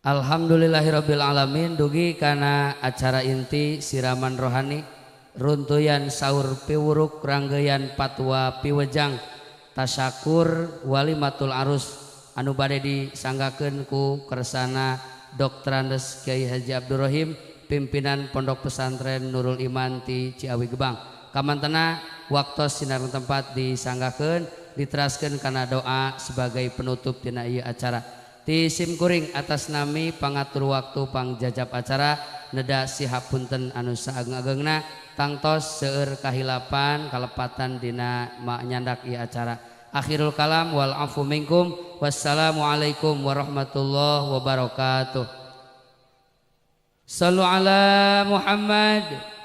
Alhamdulillahirabbil alamin dugi kana acara inti siraman rohani runtuyan saur piwuruk ranggeyan patwa piwejang tasyakur walimatul arus anu bade disanggakeun ku kersana Dr. Andes Kiai Haji Abdurrahim pimpinan Pondok Pesantren Nurul Iman ti Ciawi Gebang. Kamantena waktos sinareng tempat disanggakeun diteraskeun kana doa sebagai penutup tina ieu acara. Ti simkuring atas nami pangatur waktu pangjajab acara neda sihapunten anu saageng-agengna tangtos seueur kahilapan kalepatan dina nyandak ieu acara. Akhirul kalam wal afu minkum. Wassalamualaikum warahmatullahi wabarakatuh. Sallu ala Muhammad.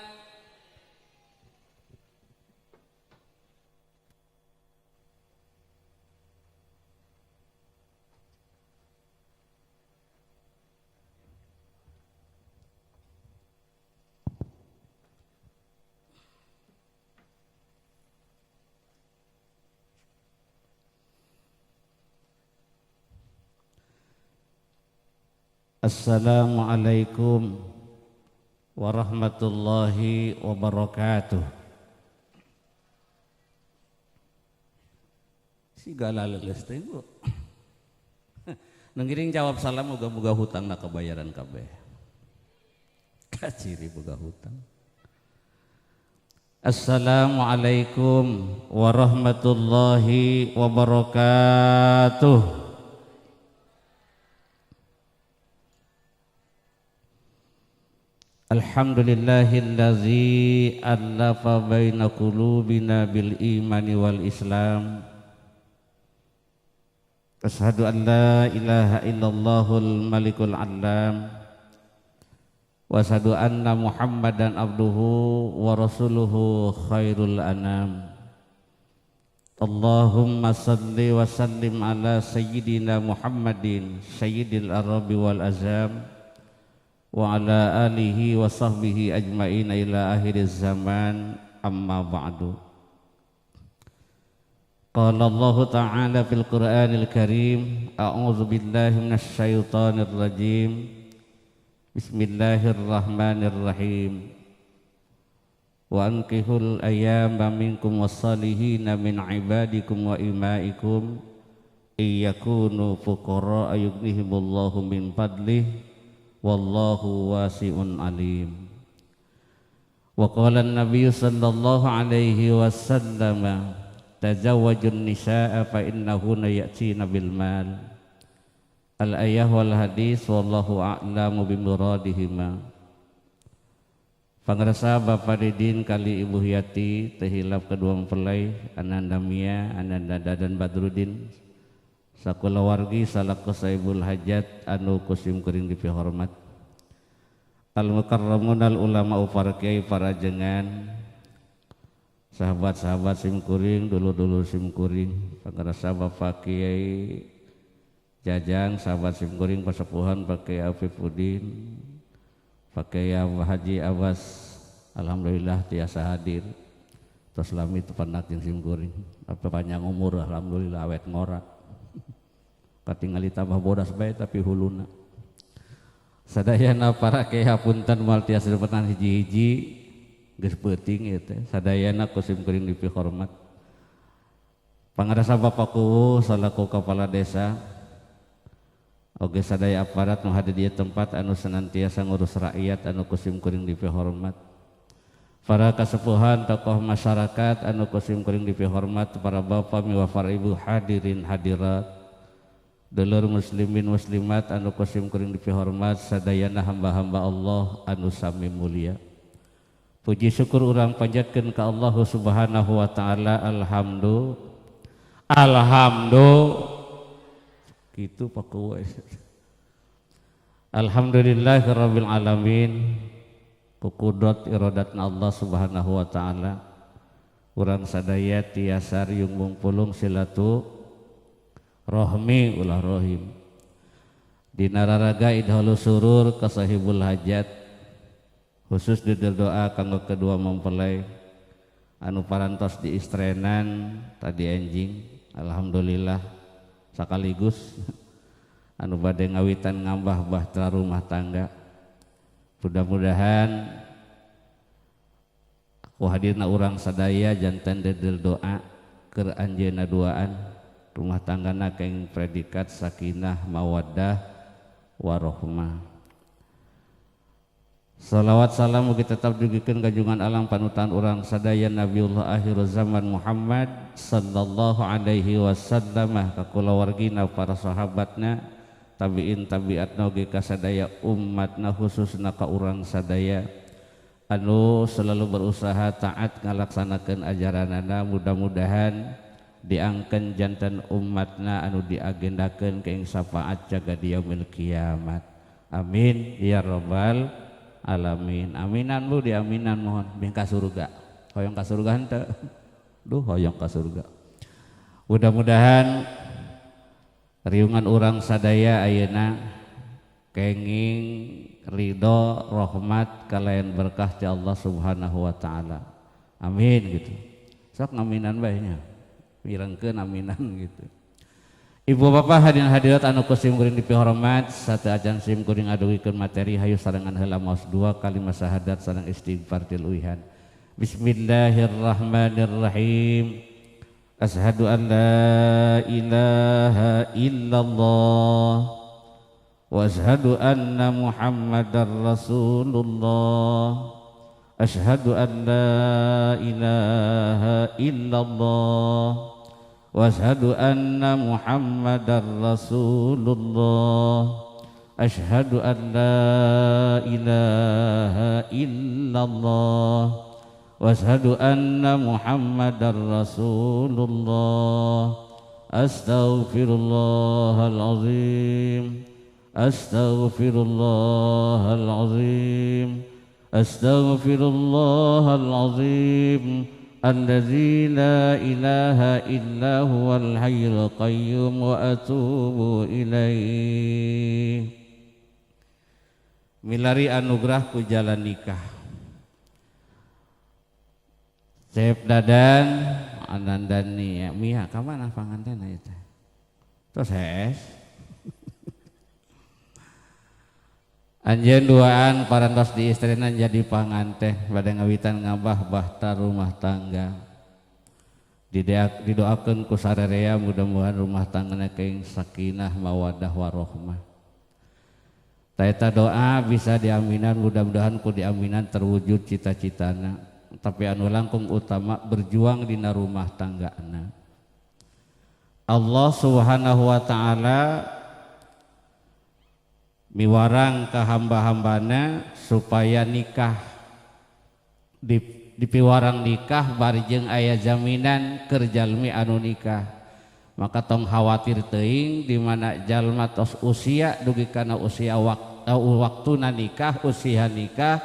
Assalamualaikum warahmatullahi wabarakatuh. Sigala leles teh Bu. Ngiring jawab salam moga-moga hutangna kabayaran kabeh. Kaciri boga hutang. Assalamualaikum warahmatullahi wabarakatuh. Alhamdulillahillazi allafa baina qulubina bil imani wal islam. Asyhadu an la ilaha illallahul malikul allam. Wa asyhadu anna Muhammadan abduhu wa rasuluhu khairul anam. Allahumma salli wa sallim ala sayyidina Muhammadin sayyidil arabi wal azam wa ala alihi wa sahbihi ajma'in ila akhiriz zaman. Amma ba'du. Qala Allah ta'ala fil Qur'anil Karim, a'udzu billahi minasy syaithanir rajim. Bismillahirrahmanirrahim. Wa ankihul ayyama minkum wassalihina min ibadikum wa imaikum iyakunu fuqara yughnihimullahu min fadlihi wallahu wasi'un alim. Wa qala an-nabiy sallallahu alaihi wasallam, tazawwajun nisaa fa innahunna ya'tina bil mal. Al-ayah wal hadis wallahu a'lamu bimuradihima. Pangrasa Bapak Didin kali Ibu Yati tehilap kedua mempelai Ananda Mia, Ananda Dadan Badrudin, sakulawargi salaku saibul hajat anu kusim kuring dipihormat. Al mukarramun al ulama para kiai para jengan, sahabat-sahabat simkuring, dulur-dulur simkuring, pangrasa Bapak Kiai Jajang, sahabat simkuring pasepuhan Pak Kiai Afifuddin, Pak Kiai Haji Abbas, alhamdulillah tiasa hadir. Terus lami tepanak jeung simkuring, apa panjang umur alhamdulillah awet ngora. Katingali tambah bodas bae tapi huluna. Sadayana para kiai hapunten moal tiasa dipetan hiji-hiji geus peuting ieu teh. Sadayana ku simkuring dipihormat. Pangarasa Bapak Kuwu salaku kepala desa oge sadaya aparat nu hadir di tempat anu senantiasa ngurus rakyat anu ku simkuring dipihormat. Para kasepuhan tokoh masyarakat anu ku simkuring dipihormat, para bapak miwah para ibu hadirin hadirat, dulur muslimin muslimat anu ku simkuring dipihormat, sadayana hamba-hamba Allah anu sami mulia. Puji syukur urang panjatkeun ka Allah Subhanahu wa taala. Alhamdulillah. Alhamdulillah. Kitu Pak Kuwu. Alhamdulillahirabbil alamin. Kukudrat iradatna Allah Subhanahu wa taala. Urang sadaya tiasa riung mungpulung silatu rohmi ulah rohim. Dina raraga idhalu surur kasahibul hajat, khusus di doa kanggo kedua mempelai anu parantos di istrenan tadi enjing, alhamdulillah sekaligus anu bade ngawitan ngambah bahtera rumah tangga. Mudah-mudahan ku hadirna urang sadaya janten dedel doa keur anjeunna duaan rumah tanggana keng predikat sakinah mawaddah warohmah. Salawat salam mugi tetap dugikeun kanjungan alam panutan urang sadaya Nabiullah akhir zaman Muhammad sallallahu alaihi wasallam ka kulawargina para sahabatna tabiin tabiatna oge ka sadaya umatna khususna ka urang sadaya anu selalu berusaha taat ngalaksanakeun ajaranana, mudah-mudahan diangkeun janten umatna anu diagendakeun keing syafaat jaga di yaumil kiamat. Amin ya rabbal alamin. Aminan bu, diaminan mohon bing ka surga. Hoyong ka surga henteu? Duh hoyong ka surga. Mudah-mudahan riungan urang sadaya ayeuna kenging ridho rahmat kalayan berkah ti Allah Subhanahu wa taala. Amin gitu. Sok ngaminan bae nya. Mirengkeun aminan gitu. Ibu bapak hadirin hadirat anu ku sim kuring dipihormat, sateuacan sim kuring adugikeun materi hayu sarengan heula maos dua kalimat syahadat sareng istighfar tiluihan. Bismillahirrahmanirrahim. Asyhadu an la ilaha illallah wa asyhadu anna Muhammadar Rasulullah. Asyhadu an la ilaha illallah wa asyhadu anna Muhammadar Rasulullah. Asyhadu an la ilaha illallah wa asyhadu anna Muhammadar Rasulullah. Astaghfirullahal azim, astaghfirullahal azim, astaghfirullahal azim alladzi la ilaha illa huwal hayyul qayyum wa atubu ilaih. Milari anugerah ku jalan nikah. Cep Dadan Anandani Mia ka mana pangantena ieu teh? Terus hees. Anjeun duaan parantos di istrina jadi panganteh bade ngawitan ngabah bahta rumah tangga. Didoakeun ku sarerea mudah-mudahan rumah tanggana keing sakinah mawaddah warohmah. Taeta doa bisa diaminan, mudah-mudahan ku diaminan terwujud cita-citana. Tapi anu langkung utama berjuang dina rumah tanggana. Allah Subhanahu wa taala miwarang ke hamba-hambana supaya nikah, dipiwarang nikah bari jeung aya jaminan keur jalmi anu nikah. Maka tong khawatir teuing di mana jalma tos usia dugi kana usia waktuna nikah, usia nikah,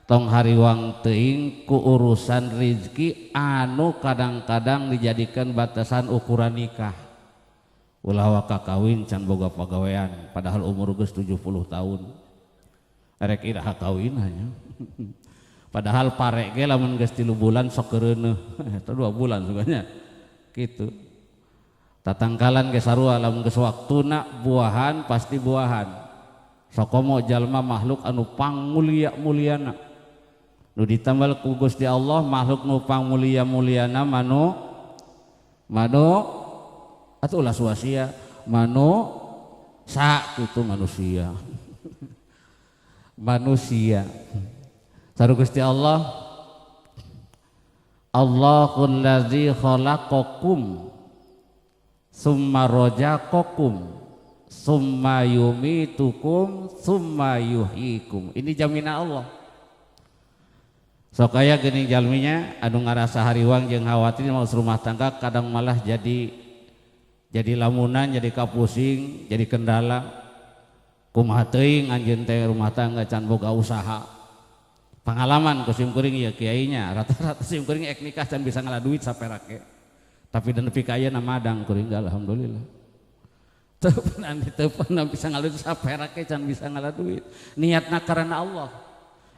tong hariwang teuing ku urusan rizki anu kadang-kadang dijadikan batasan ukuran nikah. Ulah waka kawin can boga pagawean padahal umur geus 70 tahun. Erek iraha kawin hanya. Padahal pare ge lamun geus 3 bulan sok keureuneuh. Eta 2 bulan suganya. Kitu. Tatangkalan ge sarua lamun geus waktuna buahan pasti buahan. Sakomo jalma makhluk anu pangmulia-muliana. Nu ditambal ku Gusti Allah makhluk nu pangmulia-muliana manu atau ulah suasia manu sa itu manusia. Manusia saru Gusti Allah, Allahul ladzi khalaqakum summa razaqakum summa yumitukum summa yuhyikum. Ini jaminan Allah. Sok aya geuning jalminya anu ngarasa hariwang jeung khawatir mau rumah tangga kadang malah jadi lamunan, jadi kapusing, jadi kendala. Kumaha teuing anjeun teh rumah tangga can boga usaha. Pengalaman ku sim kuring ieu kiainya, rata-rata sim kuring ek nikah can bisa ngalah duit saperak ge. Tapi dan nepi ka ayeuna madang kuring alhamdulillah. Teu pernah bisa ngalah duit saperak ge can bisa ngalah duit. Niatna karena Allah.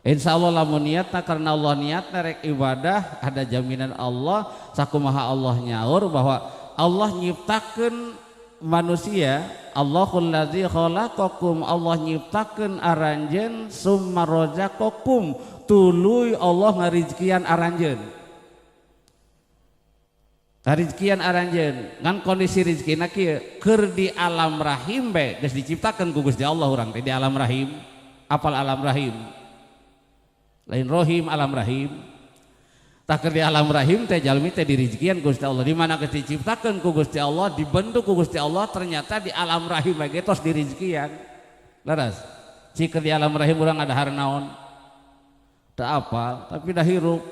Insya Allah lamun niatna karena Allah, niatna rek ibadah, ada jaminan Allah, sakumaha Allah nyaur bahwa Allah nyiptakeun manusia Allahul ladzi khalaqakum, Allah nyiptakeun aranjeun, summa razaqakum, tuluy Allah ngarizkian aranjeun. Ngarizkian aranjeun ngan kondisi rizkina kieu, keur di alam rahim bae geus diciptakeun ku Gusti Allah urang teh di alam rahim. Apal alam rahim? Lain rohim, alam rahim. Tah keur di alam rahim teh jalmi teh dirizkian Gusti Allah. Di mana geus diciptakeun ku Gusti Allah, dibentuk ku Gusti Allah, ternyata di alam rahim ge tos dirizkian. Leres. Cik di alam rahim urang ada naon? Teu apal, tapi dah hirup.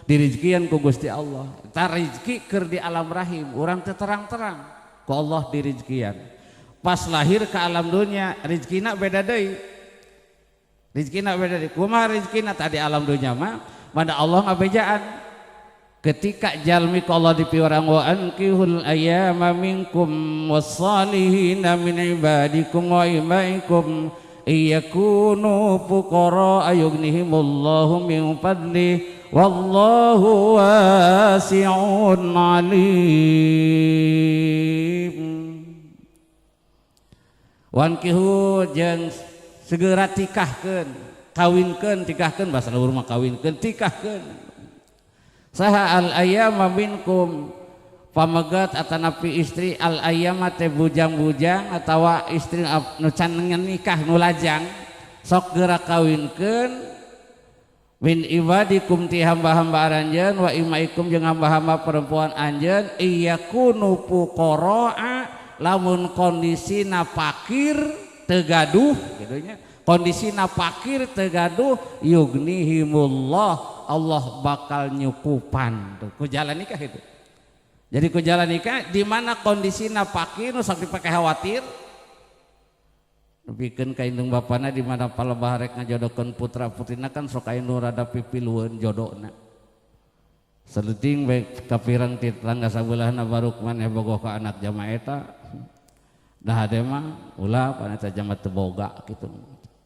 Dirizkian ku Gusti Allah. Tah rezeki keur di alam rahim, urang teh terang-terang ku Allah dirizkian. Pas lahir ke alam dunia, rezekina beda deui. Rezekina beda deui. Kumaha rezekina tadi alam dunia mah? Mana Allah ngabejaan ketika jalmi ku Allah dipiwarang wa ankihul ayyama minkum wassalihina min ibadikum wa imaikum iyakunu fuqara ayughnihimullahu min fadli wallahu wasi'un alim. Wankihu jeung segera tikahkeun, kawinkeun, tikahkeun, bahasa leuwur mah kawinkeun, tikahkeun. Saha al ayyama minkum, pamegat atanapi istri, al ayyama teh bujang-bujang atawa istri nu can nikah nu lajang, sok geura kawinkeun min ibadikum ti hamba-hamba aranjeun wa imaikum jeung hamba-hamba perempuan anjeun, iyakunu fuqaraa, lamun kondisina fakir teu gaduh kitu nya. Kondisina fakir teu gaduh, yughnihimullah, Allah bakal nyukupan. Tuh, ku jalan nikah itu. Jadi ku jalan nikah di mana kondisina fakir nu sok dipake khawatir. Nepikeun ka indung bapana di mana palebah rek ngajodohkeun putra putrina kan sok aya nu rada pipilueun jodona. Saluting bae kapirang ti tetangga sabelahna baruk maneh bogoh ka anak jamaah eta. Dah hade mah ulah pan eta jamaah teu boga kitu.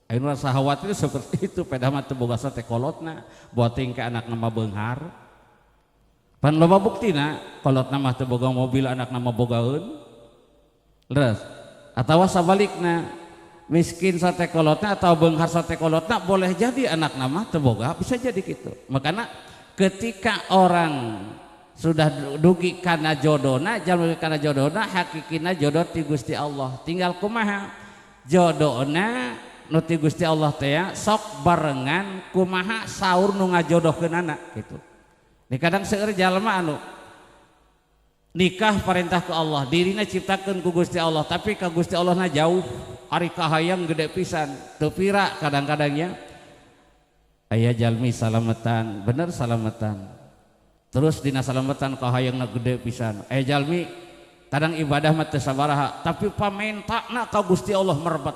Ayeuna rasa khawatir seperti itu, pedah mah teu boga sate kolotna, boting ka anakna mah beunghar. Pan loba buktina, kolotna mah teu boga mobil, anakna mah bogaeun. Leres. Atawa sabalikna, miskin sate kolotna atau beunghar sate kolotna boleh jadi anakna mah teu boga, bisa jadi gitu. Makana ketika orang sudah dugi kana jodona, jalmi kana jodona, hakikina jodoh ti Gusti Allah. Tinggal kumaha jodona nu ti Gusti Allah teh sok barengan kumaha saur nu ngajodohkeunana gitu. Di kadang seueur jalma anu nikah perintah ke Allah, dirina ciptakeun ku Gusti Allah, tapi ka Gusti Allahna jauh, ari kahayang gede pisan, teu pira kadang-kadangnya. Aya jalmi salametan, bener salametan. Terus dina salametan kahayangna gede pisan. Aya jalmi kadang ibadah mah teu sabaraha, tapi pamentana ka Gusti Allah merebet.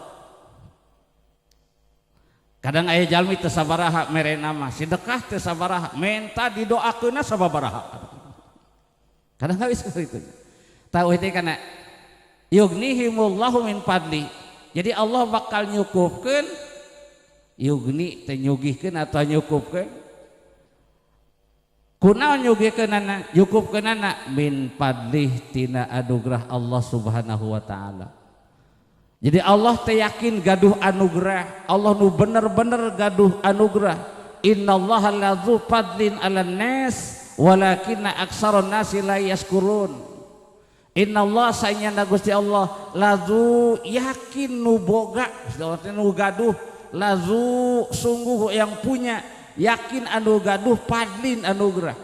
Kadang aya jalmi teu sabaraha mere nama, sedekah teu sabaraha, menta didoakeunna sababaraha. Kadang habis itu. Tahu itu kana yughnihimullahu min fadli. Jadi Allah bakal nyukupkeun, yugni teh nyugihkeun atau nyukupkeun. Kunaon nyugihkeunana, nyukupkeunana min fadlih tina anugerah Allah Subhanahu wa taala. Jadi Allah teh yakin gaduh anugerah, Allah nu bener-bener gaduh anugerah. Innallaha lazu fadlin 'alan nas walakinna aktsaron nasi la yaskurun. Innallaha sanyana Gusti Allah lazu yakin nu boga, Gusti Allah teh nu gaduh, lazu sungguh yang punya, yakin anu gaduh fadlin anugerah.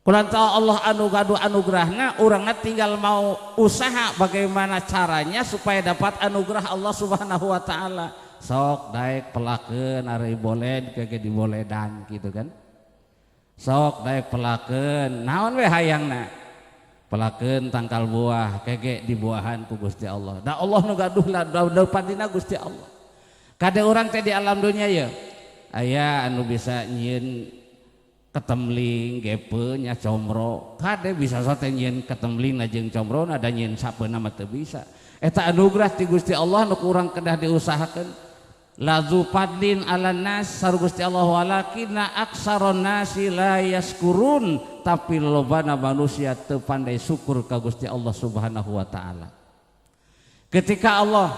Kulantaran Allah anu gaduh anugerahna, urangna tinggal mau usaha bagaimana caranya supaya dapat anugerah Allah Subhanahu wa taala. Sok daek pelakeun ari boled kege diboledan gitu kan. Sok daek pelakeun naon we hayangna? Pelakeun tangkal buah kege dibuahan ku Gusti Allah. Da Allah nu gaduh la padina Gusti Allah. Kade urang teh di alam dunia ye aya anu bisa nyieun ketemling gepe nya comro, kade bisa sote nyieun ketemling jeung comro ada nyieun sapeuna mah teu bisa. Eta anugerah ti Gusti Allah nu kurang kedah diusahakeun. Lazu fadlin 'alan nas saur Gusti Allah walakinna aksaron nasi la yaskurun, tapi lobana manusia teu pandai syukur ka Gusti Allah Subhanahu wa taala. Ketika Allah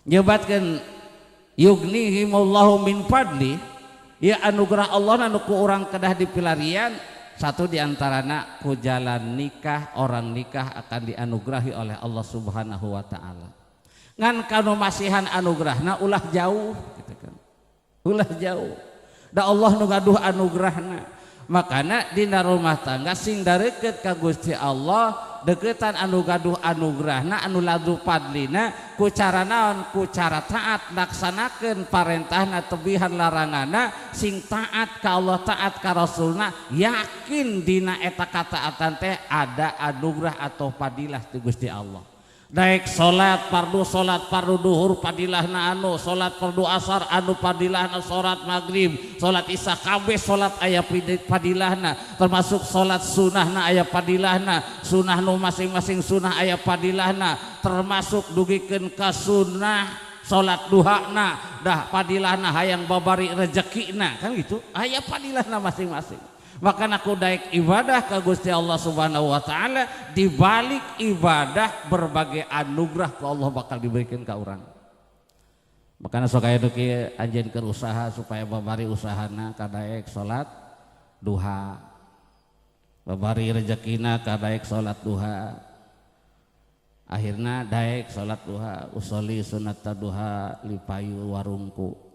nyebatkeun yughnihimullahu min fadli, ya anugerah Allah anu ku urang kedah dipilarian, satu diantarana ku jalan nikah, orang nikah akan dianugerahi oleh Allah Subhanahu wa taala. Ngan kanu masihan anugerahna ulah jauh gitu kan. Ulah jauh. Da Allah nu gaduh anugerahna. Makana dina rumah tangga sing dareukeut ka Gusti Allah, deukeutan anu gaduh anugerahna, anu ladu fadlina, ku cara naon? Ku cara taat laksanakeun parentahna, tebihan laranganna, sing taat ka Allah, taat ka Rasulna, yakin dina eta kataatan teh ada anugerah atau fadilah ti Gusti Allah. Daek salat fardu duhur fadilahna anu, salat fardu asar anu fadilahna, salat maghrib, salat isya, kabeh salat aya fadilahna, termasuk salat sunahna aya fadilahna, sunah nu masing-masing sunah aya fadilahna, termasuk dugikeun ka sunah salat duhana dah fadilahna hayang babari rezekina, kan gitu, aya fadilahna masing-masing. Maka aku daek ibadah ke Gusti Allah Subhanahu wa taala, di balik ibadah berbagai anugerah ku Allah bakal diberikan ke orang. Makanya sok aya duki anjeun keur usaha supaya babari usahana kadaek salat duha. Babari rezekina kadaek salat duha. Akhirna daek salat duha, usolli sunat duha lipayu warungku.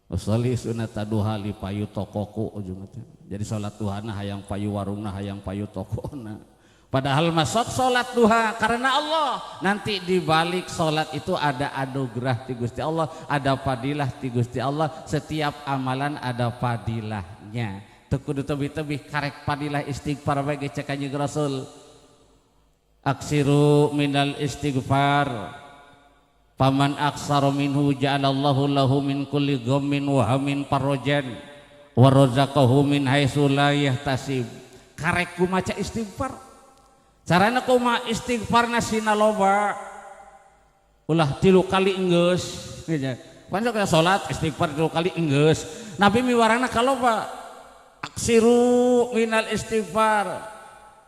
Usolli sunat duha lipayu tokoku ujungna teh. Jadi salat duhana hayang payu warungna, hayang payu tokona. Padahal masuk salat duha karena Allah. Nanti di balik salat itu ada anugerah ti Gusti Allah, ada fadilah ti Gusti Allah. Setiap amalan ada fadilahnya. Teu kudu tebih-tebih karek fadilah istighfar bae ge cek Kanjeng Rasul. Aksiru minal istighfar. Paman aksara minhu ja'alallahu lahu min kulli ghammin wa hammin farajan wa razaqahu min haitsu la yahtasib. Karek kumaca istighfar. Carana kumaha istighfarna sina loba. Ulah 3 kali enggeus gitu. Pan sok salat istighfar 3 kali enggeus. Nabi miwarana kaloba aksiru minal istighfar.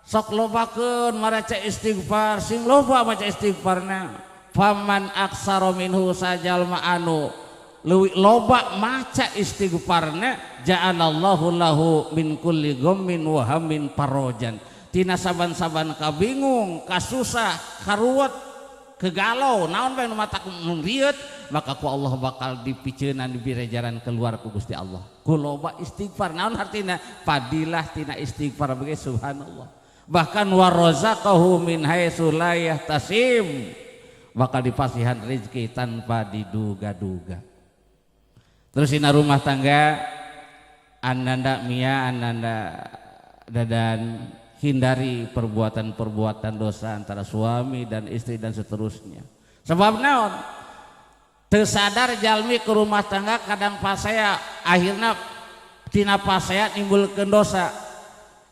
Sok lobakeun maraca istighfar, sing loba maca istighfarna. Faman aksara minhu sajalma anu leuwih loba maca istighfarna ja'alallahu lahu min kulli ghammin wa hammin farajan. Tina saban-saban kabingung, kasusah, karuwet, kegalau, naon bae nu matak rieut, maka ku Allah bakal dipiceunan dibere jalan keluar ku Gusti Allah. Ku loba istighfar, naon hartina? Fadilah tina istighfar bege subhanallah. Bahkan warazaqahu min haitsu la yahtasib, bakal dipasihan rezeki tanpa diduga-duga. Terus dina rumah tangga ananda Mia, ananda Dadan, hindari perbuatan-perbuatan dosa antara suami dan istri dan seterusnya. Sebab naon? Teu sadar jalmi ke rumah tangga kadang pasea, akhirna tina pasea nimbulkeun dosa.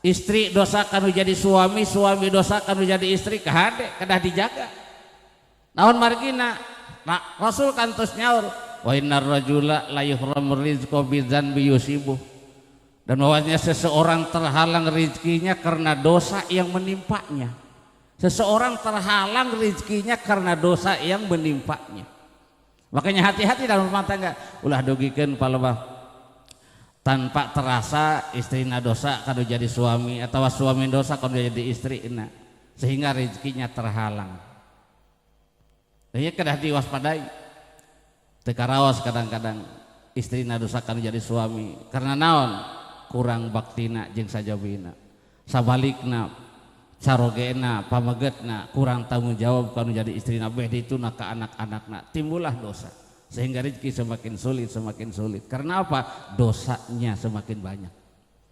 Istri dosa kanu jadi suami, suami dosa kanu jadi istri, kahade kedah dijaga. Naon margina? Nah, Rasul kantos nyaur, wa innar rajula la yuhramur rizqa bidzanbi yusibuh. Dan bahwasanya seseorang terhalang rezekinya karena dosa yang menimpanya. Seseorang terhalang rezekinya karena dosa yang menimpanya. Makanya hati-hati dalam rumah tangga. Ulah dogikeun palebah tanpa terasa istrina dosa kanu jadi suami atau suami dosa kanu jadi istrina, sehingga rezekinya terhalang. Jadi kedah diwaspadai. Teu karaos kadang-kadang istrina dosa kanu jadi suami karena naon? Kurang baktina jeung sajabina. Sabalikna carogena pamegetna kurang tanggung jawab kanu jadi istrina beh dituna ka anak-anakna, timbullah dosa sehingga rezeki semakin sulit, semakin sulit. Karena apa? Dosanya semakin banyak.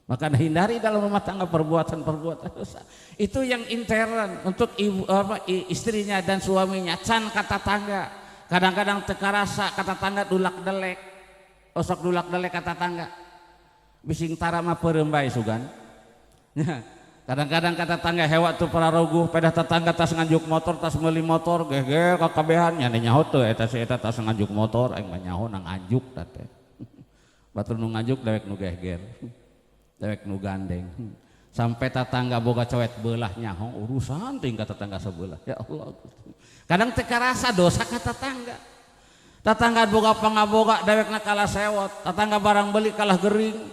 Maka hindari dalam rumah tangga perbuatan-perbuatan dosa. Itu yang intern untuk ibu, apa, istrinya dan suaminya. Can kata tangga. Kadang-kadang tekarasa kata tangga dulak delek. Osok dulak delek kata tangga. Bising tara mah peureum bae sugan. Kadang-kadang kata tetangga hewa tuh pararoguh pedah tetangga tas nganjuk motor, tas meuli motor, geger kakabehan nya nyaho teu eta si eta tas nganjuk motor, aing mah nyaho nang nganjuk tah teh. Batur nu nganjuk dewek nu geger. Dewek nu gandeng. Sampai tetangga boga coet belah nyaho urusan tingkat tetangga sebelah. Ya Allah. Kadang teu karasa dosa ka tetangga. Tetangga boga pangaboga dewekna kalah sewot, tetangga barang beli kalah gering.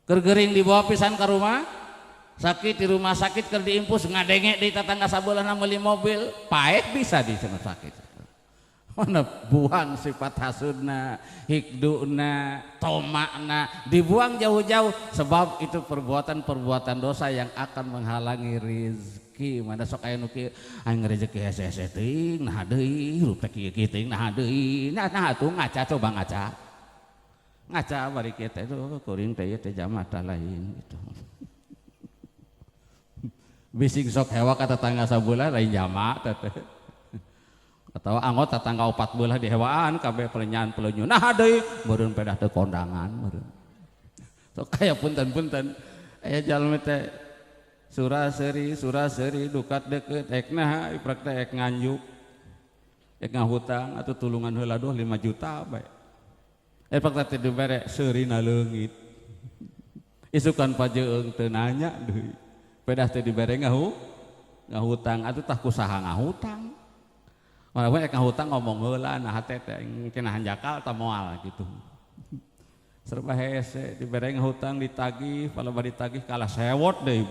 Keur gering dibawa pisan ka rumah sakit, di rumah sakit keur diimpus ngadenge di tetangga sabeulahna meuli mobil, paeh bisa di rumah sakit. Mana buang sifat hasudna, hikduna, tomakna, dibuang jauh-jauh sebab itu perbuatan-perbuatan dosa yang akan menghalangi rizki. Mana sok aya nu kieu, aing rezeki hese-hese teuing, nah deui, hirup teh kieu-kieu teuing, nah deui. Nah, nah atuh ngaca, coba ngaca. Ngaca bari kieu teh kuring teh ieu teh jamaah lain gitu. Bising sok hewa ka tetangga sabelah lain jamaah teh. Atau anggota tetangga 4 belah dihewaan kabeh pelenyaan pelenyu. Nah deui meureun pedah teu kondangan meureun. Sok aya punten-punten aya jalmi teh sura seuri dukat deukeut ek naha iprak teh ek nganjuk. Ek ngahutang atuh tulungan heula duh 5 juta bae. Eprak teh dibere seurina leungit. Isukan pajeung teu nanya deui. Pedah teh dibere ngahutang atuh tah kusaha ngahutang. Walaupun ek ngahutang ngomong heula nah hate teh cenah hanjakal ta moal gitu. Serba hese dibere ngahutang ditagih, palebah ditagih kalah sewot deui.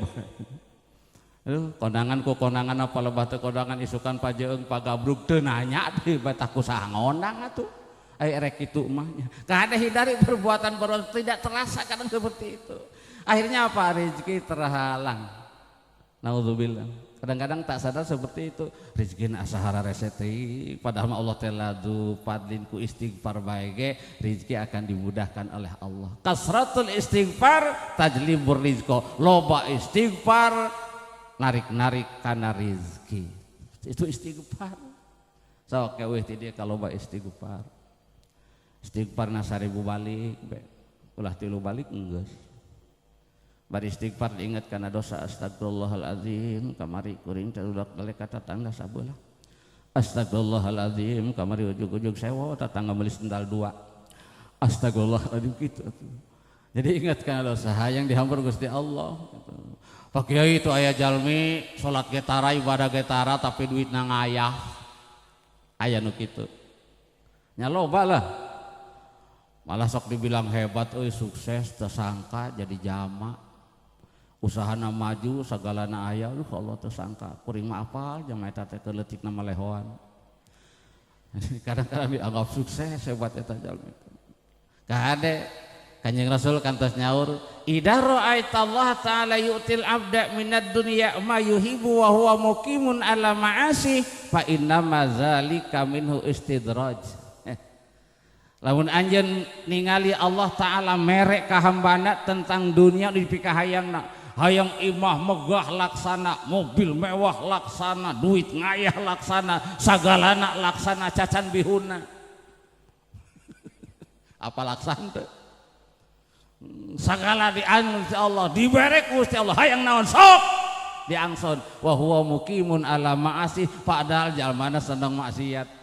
Aduh, kondangan ku kondangan apa lebah teu kondangan isukan pajeung pagabrug teu nanya deui bae tah kusaha ngondang atuh. Ai rek kitu mah. Kada hindari perbuatan perbuatan tidak terasa kadang seperti itu. Akhirnya apa? Rezeki terhalang. Naudzubillah. Kadang-kadang tak sadar seperti itu. Rezeki asa hararese teuing, padahal mah Allah teh ladu fadlin ku istighfar bae ge rezeki akan dimudahkan oleh Allah. Kasratul istighfar tajlibur rizqo. Loba istighfar narik-narik kana rezeki. Itu istighfar. Sok eueuh ti dieu kaloba istighfar. Istighfarna 1000 balik bae. Ulah 3 balik enggeus. Bari istighfar diingat karena dosa astagfirullahalazim kamari kuring teh udak balik ka tetangga sabelah. Astagfirullahalazim kamari ujug-ujug sewa tetangga meuli sendal 2. Astagfirullahalazim gitu. Jadi ingat karena dosa hayang dihampur Gusti Allah gitu. Pak Kiai itu aya jalmi salat ge tara ibadah ge tara tapi duitna ngayah. Aya nu kitu. Nya loba lah. Malah sok dibilang hebat euy sukses tersangka jadi jama. Usahana maju sagalana aya aduh Allah tersangka kuring mah apal jama eta teh leutikna mah lehoan. Kadang-kadang dianggap sukses hebat eta jalmi. Kade Kanjeng Rasul kantos nyaur idza ra'aita Allah ta'ala yu'til abda minad dunya ma yuhibbu wa huwa muqimun ala ma'asi fa inna ma zalika minhu istidraj. Lamun anjeun ningali Allah Ta'ala merek ka hambana tentang dunia dipikahayangna, hayang imah megah laksana, mobil mewah laksana, duit ngayah laksana, sagalana laksana cacan bihuna. Apa laksana teu? Sagala diangsun Gusti Allah, dibere ku Gusti Allah, hayang naon sok diangson. Wa huwa muqimun ala ma'asi, padahal jalmana seneng maksiat.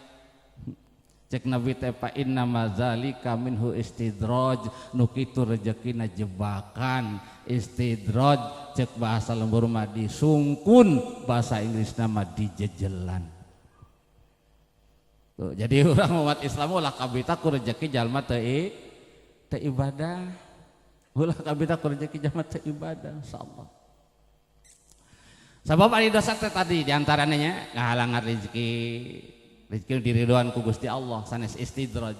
Cek Nabi teh fa inna ma zalika minhu istidraj, nu kitu rezekina jebakan istidraj, cek bahasa lembur mah disungkun, bahasa Inggrisna mah dijejelan. Tuh, jadi urang umat Islam ulah kabita ku rezeki jalma teu ibadah. Ulah kabita ku rezeki jalma teu ibadah insyaallah. Sabab ari dosa teh tadi diantaranya nya ngahalangan rezeki. Rezeki diridoan ku Gusti Allah sanes istidraj.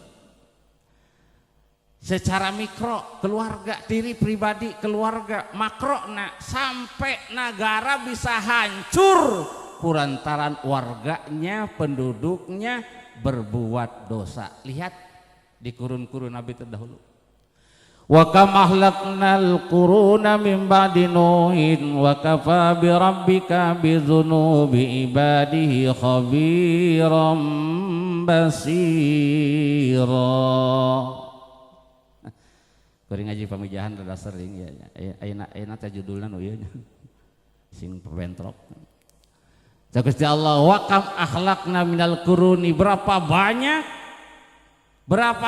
Secara mikro keluarga, diri pribadi keluarga, makro na sampai negara bisa hancur kurantaran warganya, penduduknya berbuat dosa. Lihat di kurun-kurun Nabi terdahulu. Wa kam ahlaknal quruna min ba'di nuhin wa kafa bi rabbika bi dzunubi ibadihi khabiran basira. Kuring ngaji pamijahan rada sering ya. Ayeuna ayeuna teh judulna nu ieu nya. Sing bentrok. Gusti Allah, wa kam ahlakna minal quruni, berapa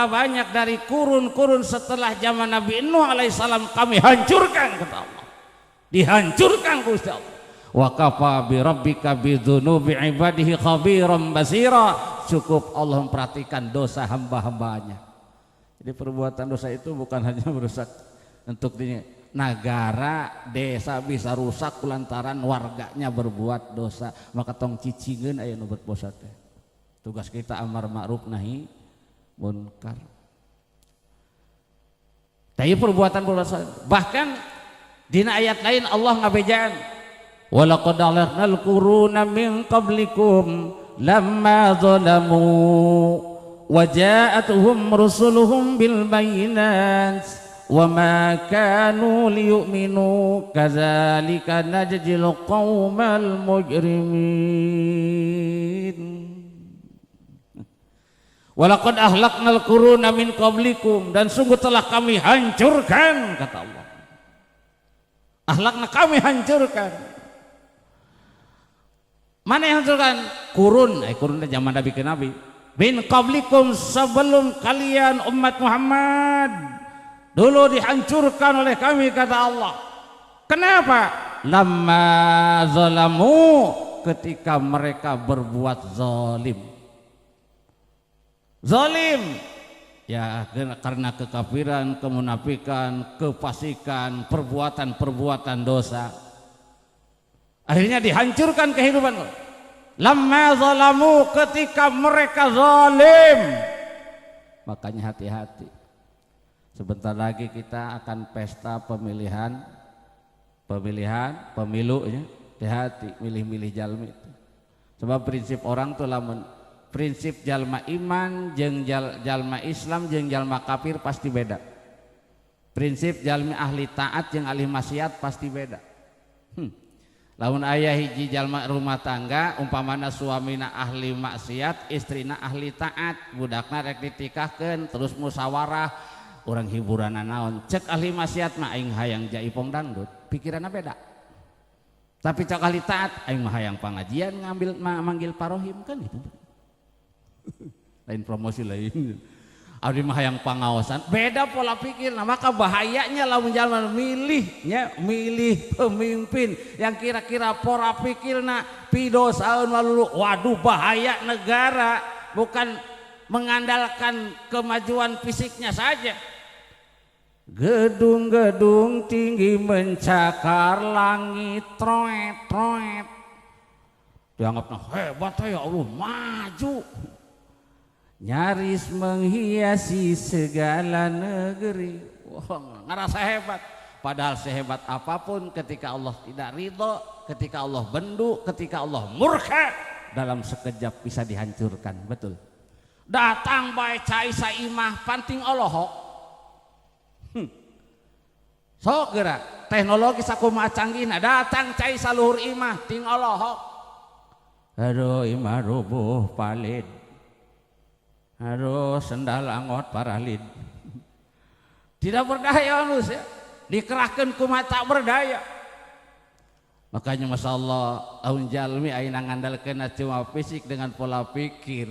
banyak dari kurun-kurun setelah zaman Nabi Nuh alaihissalam kami hancurkan, kata Allah. Dihancurkan Gusti Allah. Wa kafa bi rabbika bi dzunubi ibadihi khabiran basira. Cukup Allah memperhatikan dosa hamba-hambanya. Jadi perbuatan dosa itu bukan hanya merusak untuk di negara, desa bisa rusak lantaran warganya berbuat dosa. Maka tong cicingeun aya nu berdosa teh. Tugas kita amar ma'ruf nahi munkar. Tapi perbuatan perbuatan, bahkan dina ayat lain Allah ngabejaan, walaqad ahlaknal quruna min qablikum lamma zalamu wa ja'atuhum rusuluhum bil bayyinat wa ma kanu liyu'minu kadzalika najzil qaumal mujrimin. Walaqad ahlaknal quruna min qablikum, dan sungguh telah kami hancurkan, kata Allah. Ahlakna, kami hancurkan. Mana yang hancurkan? Kurun, kurun zaman Nabi ke Nabi. Min qablikum, sebelum kalian umat Muhammad. Dulu dihancurkan oleh kami, kata Allah. Kenapa? Lamma zalamu, ketika mereka berbuat zalim. Zalim ya karena kekafiran, kemunafikan, kefasikan, perbuatan-perbuatan dosa. Akhirnya dihancurkan kehidupan. Lamma zalamu, ketika mereka zalim. Makanya hati-hati. Sebentar lagi kita akan pesta pemilihan pemilihan pemilu ya. Hati-hati milih-milih jalmi itu. Sebab prinsip orang tuh, lamun prinsip jalma iman jeung jalma Islam jeung jalma kafir pasti beda. Prinsip jalmi ahli taat jeung ahli maksiat pasti beda. Lamun aya hiji jalma rumah tangga, umpamana suamina ahli maksiat, istrina ahli taat, budakna rek ditikahkeun, terus musyawarah, urang hiburan naon? Cek ahli maksiat mah, aing hayang jaipong dangdut, pikiranna beda. Tapi cek ahli taat, aing mah hayang pengajian, ngambil manggil parohim, kan gitu. Lain promosi lain. Abdi mah hayang pangaosan, beda pola pikir. Nah, maka bahayanya lamun jalma milihnya, milih pemimpin yang kira-kira pola pikirna pidosaeun walulu, waduh, bahaya negara. Bukan mengandalkan kemajuan fisiknya saja. Gedung-gedung tinggi mencakar langit, troet troet, dianggap nah, hebat ya Allah, maju, nyaris menghiasi segala negeri. Wah, ngerasa hebat. Padahal sehebat apapun, ketika Allah tidak ridho, ketika Allah bendu, ketika Allah murka, dalam sekejap bisa dihancurkan. Betul. Datang bae cai saimah, panting olohok. Sok gerak teknologi sakumaha canggihna, datang cai saluhur imah, ting olohok. Aduh, imah rubuh palid. Aduh, sendal angot paralid. Tidak berdaya manusia. Dikerahkan kumaha tak berdaya. Makanya masya Allah, aun jalmi ayeuna ngandalkeun cuma fisik dengan pola pikir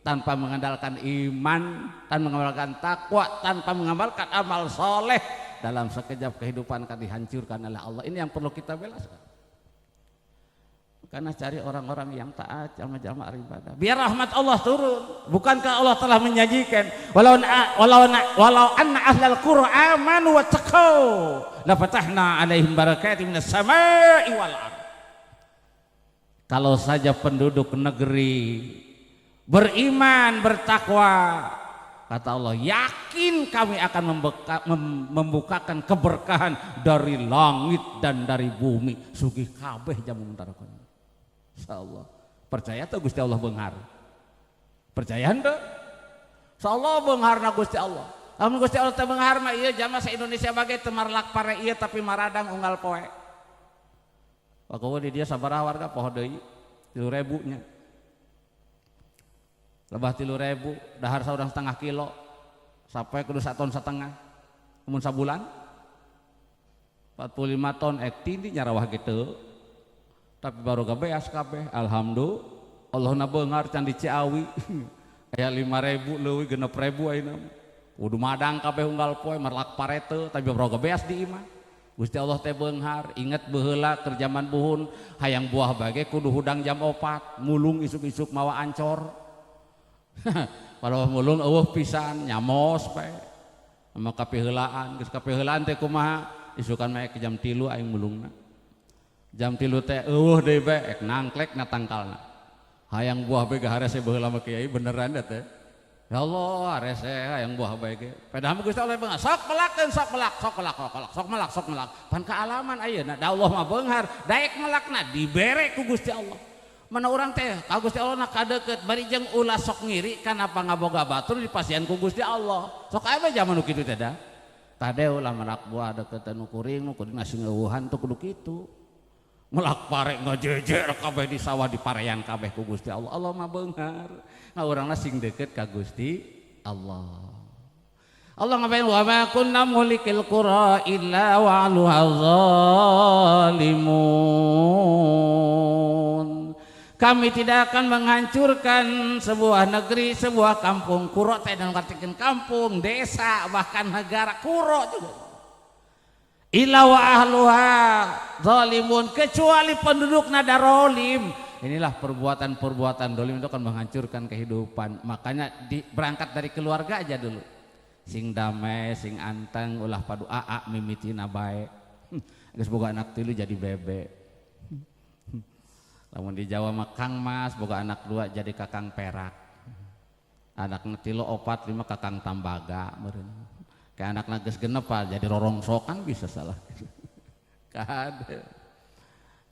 tanpa mengandalkan iman, tanpa mengandalkan takwa, tanpa mengamalkan amal soleh, dalam sekejap kehidupan akan dihancurkan oleh Allah. Ini yang perlu kita bela. Karena cari orang-orang yang taat, jama-jama ibadah. Biar rahmat Allah turun. Bukankah Allah telah menjanjikan, walau walau walau anna ahlal qura amanu wattaqau la fatahna alaihim barakatin minas samai wal ard. Kalau saja penduduk negeri beriman, bertakwa, kata Allah, yakin kami akan membukakan keberkahan dari langit dan dari bumi. Sugih kabeh jamu mentarakon. Insyaallah. Percaya tuh Gusti Allah beunghar? Percaya henteu? Insyaallah beungharna Gusti Allah. Lamun Gusti Allah teu beunghar mah, ieu jalma sa Indonesia bagai teu marlak pare ieu, tapi maradang unggal poe. Pokoknya di dia sabaraha warga, poho deui, 3.000 nya. Lebah 3.000, dahar saurang setengah kilo, sampai kudu 1,5 ton. Mun sabulan 45 ton ek tindi nyarawah gitu. Tapi baru beas kabeh, alhamdulillah. Allah na beunghar can di Ciawi. Aya 5.000 leuwih 6.000 ayeuna. Kudu madang kabeh unggal poe merlak parete tapi baru beas di imah. Gusti Allah teh beunghar, inget baheula keur jaman buhun hayang buah bage kudu hudang jam 4, mulung isuk-isuk mawa ancor. Kalau mulung eueuh pisan nyamos bae. Sama kapiheulaan, geus kapiheulaan teh kumaha? Isukan mah ke jam 3 aing mulungna. Jam 3 teh eueuh deui bae ek nangklek na tangkalna. Hayang buah bae harese baheula mah kiai beneran da teh. Ya Allah, harese hayang buah bae ge. Padahal Gusti Allah beunghar, sok melakeun, sok melak, sok melak, sok melak, sok melak, sok melak. Pan kaalaman ayeuna da Allah mah beunghar, daek melakna dibere ku Gusti Allah. Mana urang teh ka Gusti Allah na kadeukeut bari jeung ulah sok ngiri kana pangaboga batur dipasihan ku Gusti Allah. Sok aya zaman nu kitu teh da. Tade ulah melak buah deukeut nu kuring, nu kuring nasi ngeueuhan tuh kudu kitu. Melak pare ngajejer kabeh di sawah di parean kabeh ku Gusti Allah. Allah mah beunghar. Nah urangna sing deukeut ka Gusti Allah. Allah ngapain wa ma kunna muhlikil qura illa wa ahluha zalimun. Kami tidak akan menghancurkan sebuah negeri, sebuah kampung. Kuro teh dan ngartikeun kampung, desa, bahkan negara kuro juga. Illa wa ahluha zalimun, kecuali penduduk nada rolim. Inilah perbuatan-perbuatan dolim itu akan menghancurkan kehidupan. Makanya berangkat dari keluarga aja dulu. Sing damai, sing anteng, ulah padu aa mimitina bae. Geus boga anak tilu jadi bebe. Lamun di Jawa mah Kang Mas boga anak 2 jadi kakang perak. Anak tilu 4 5 kakang tambaga meureun. Kayak anak geus genep jadi rorongsokan bisa salah. Kade.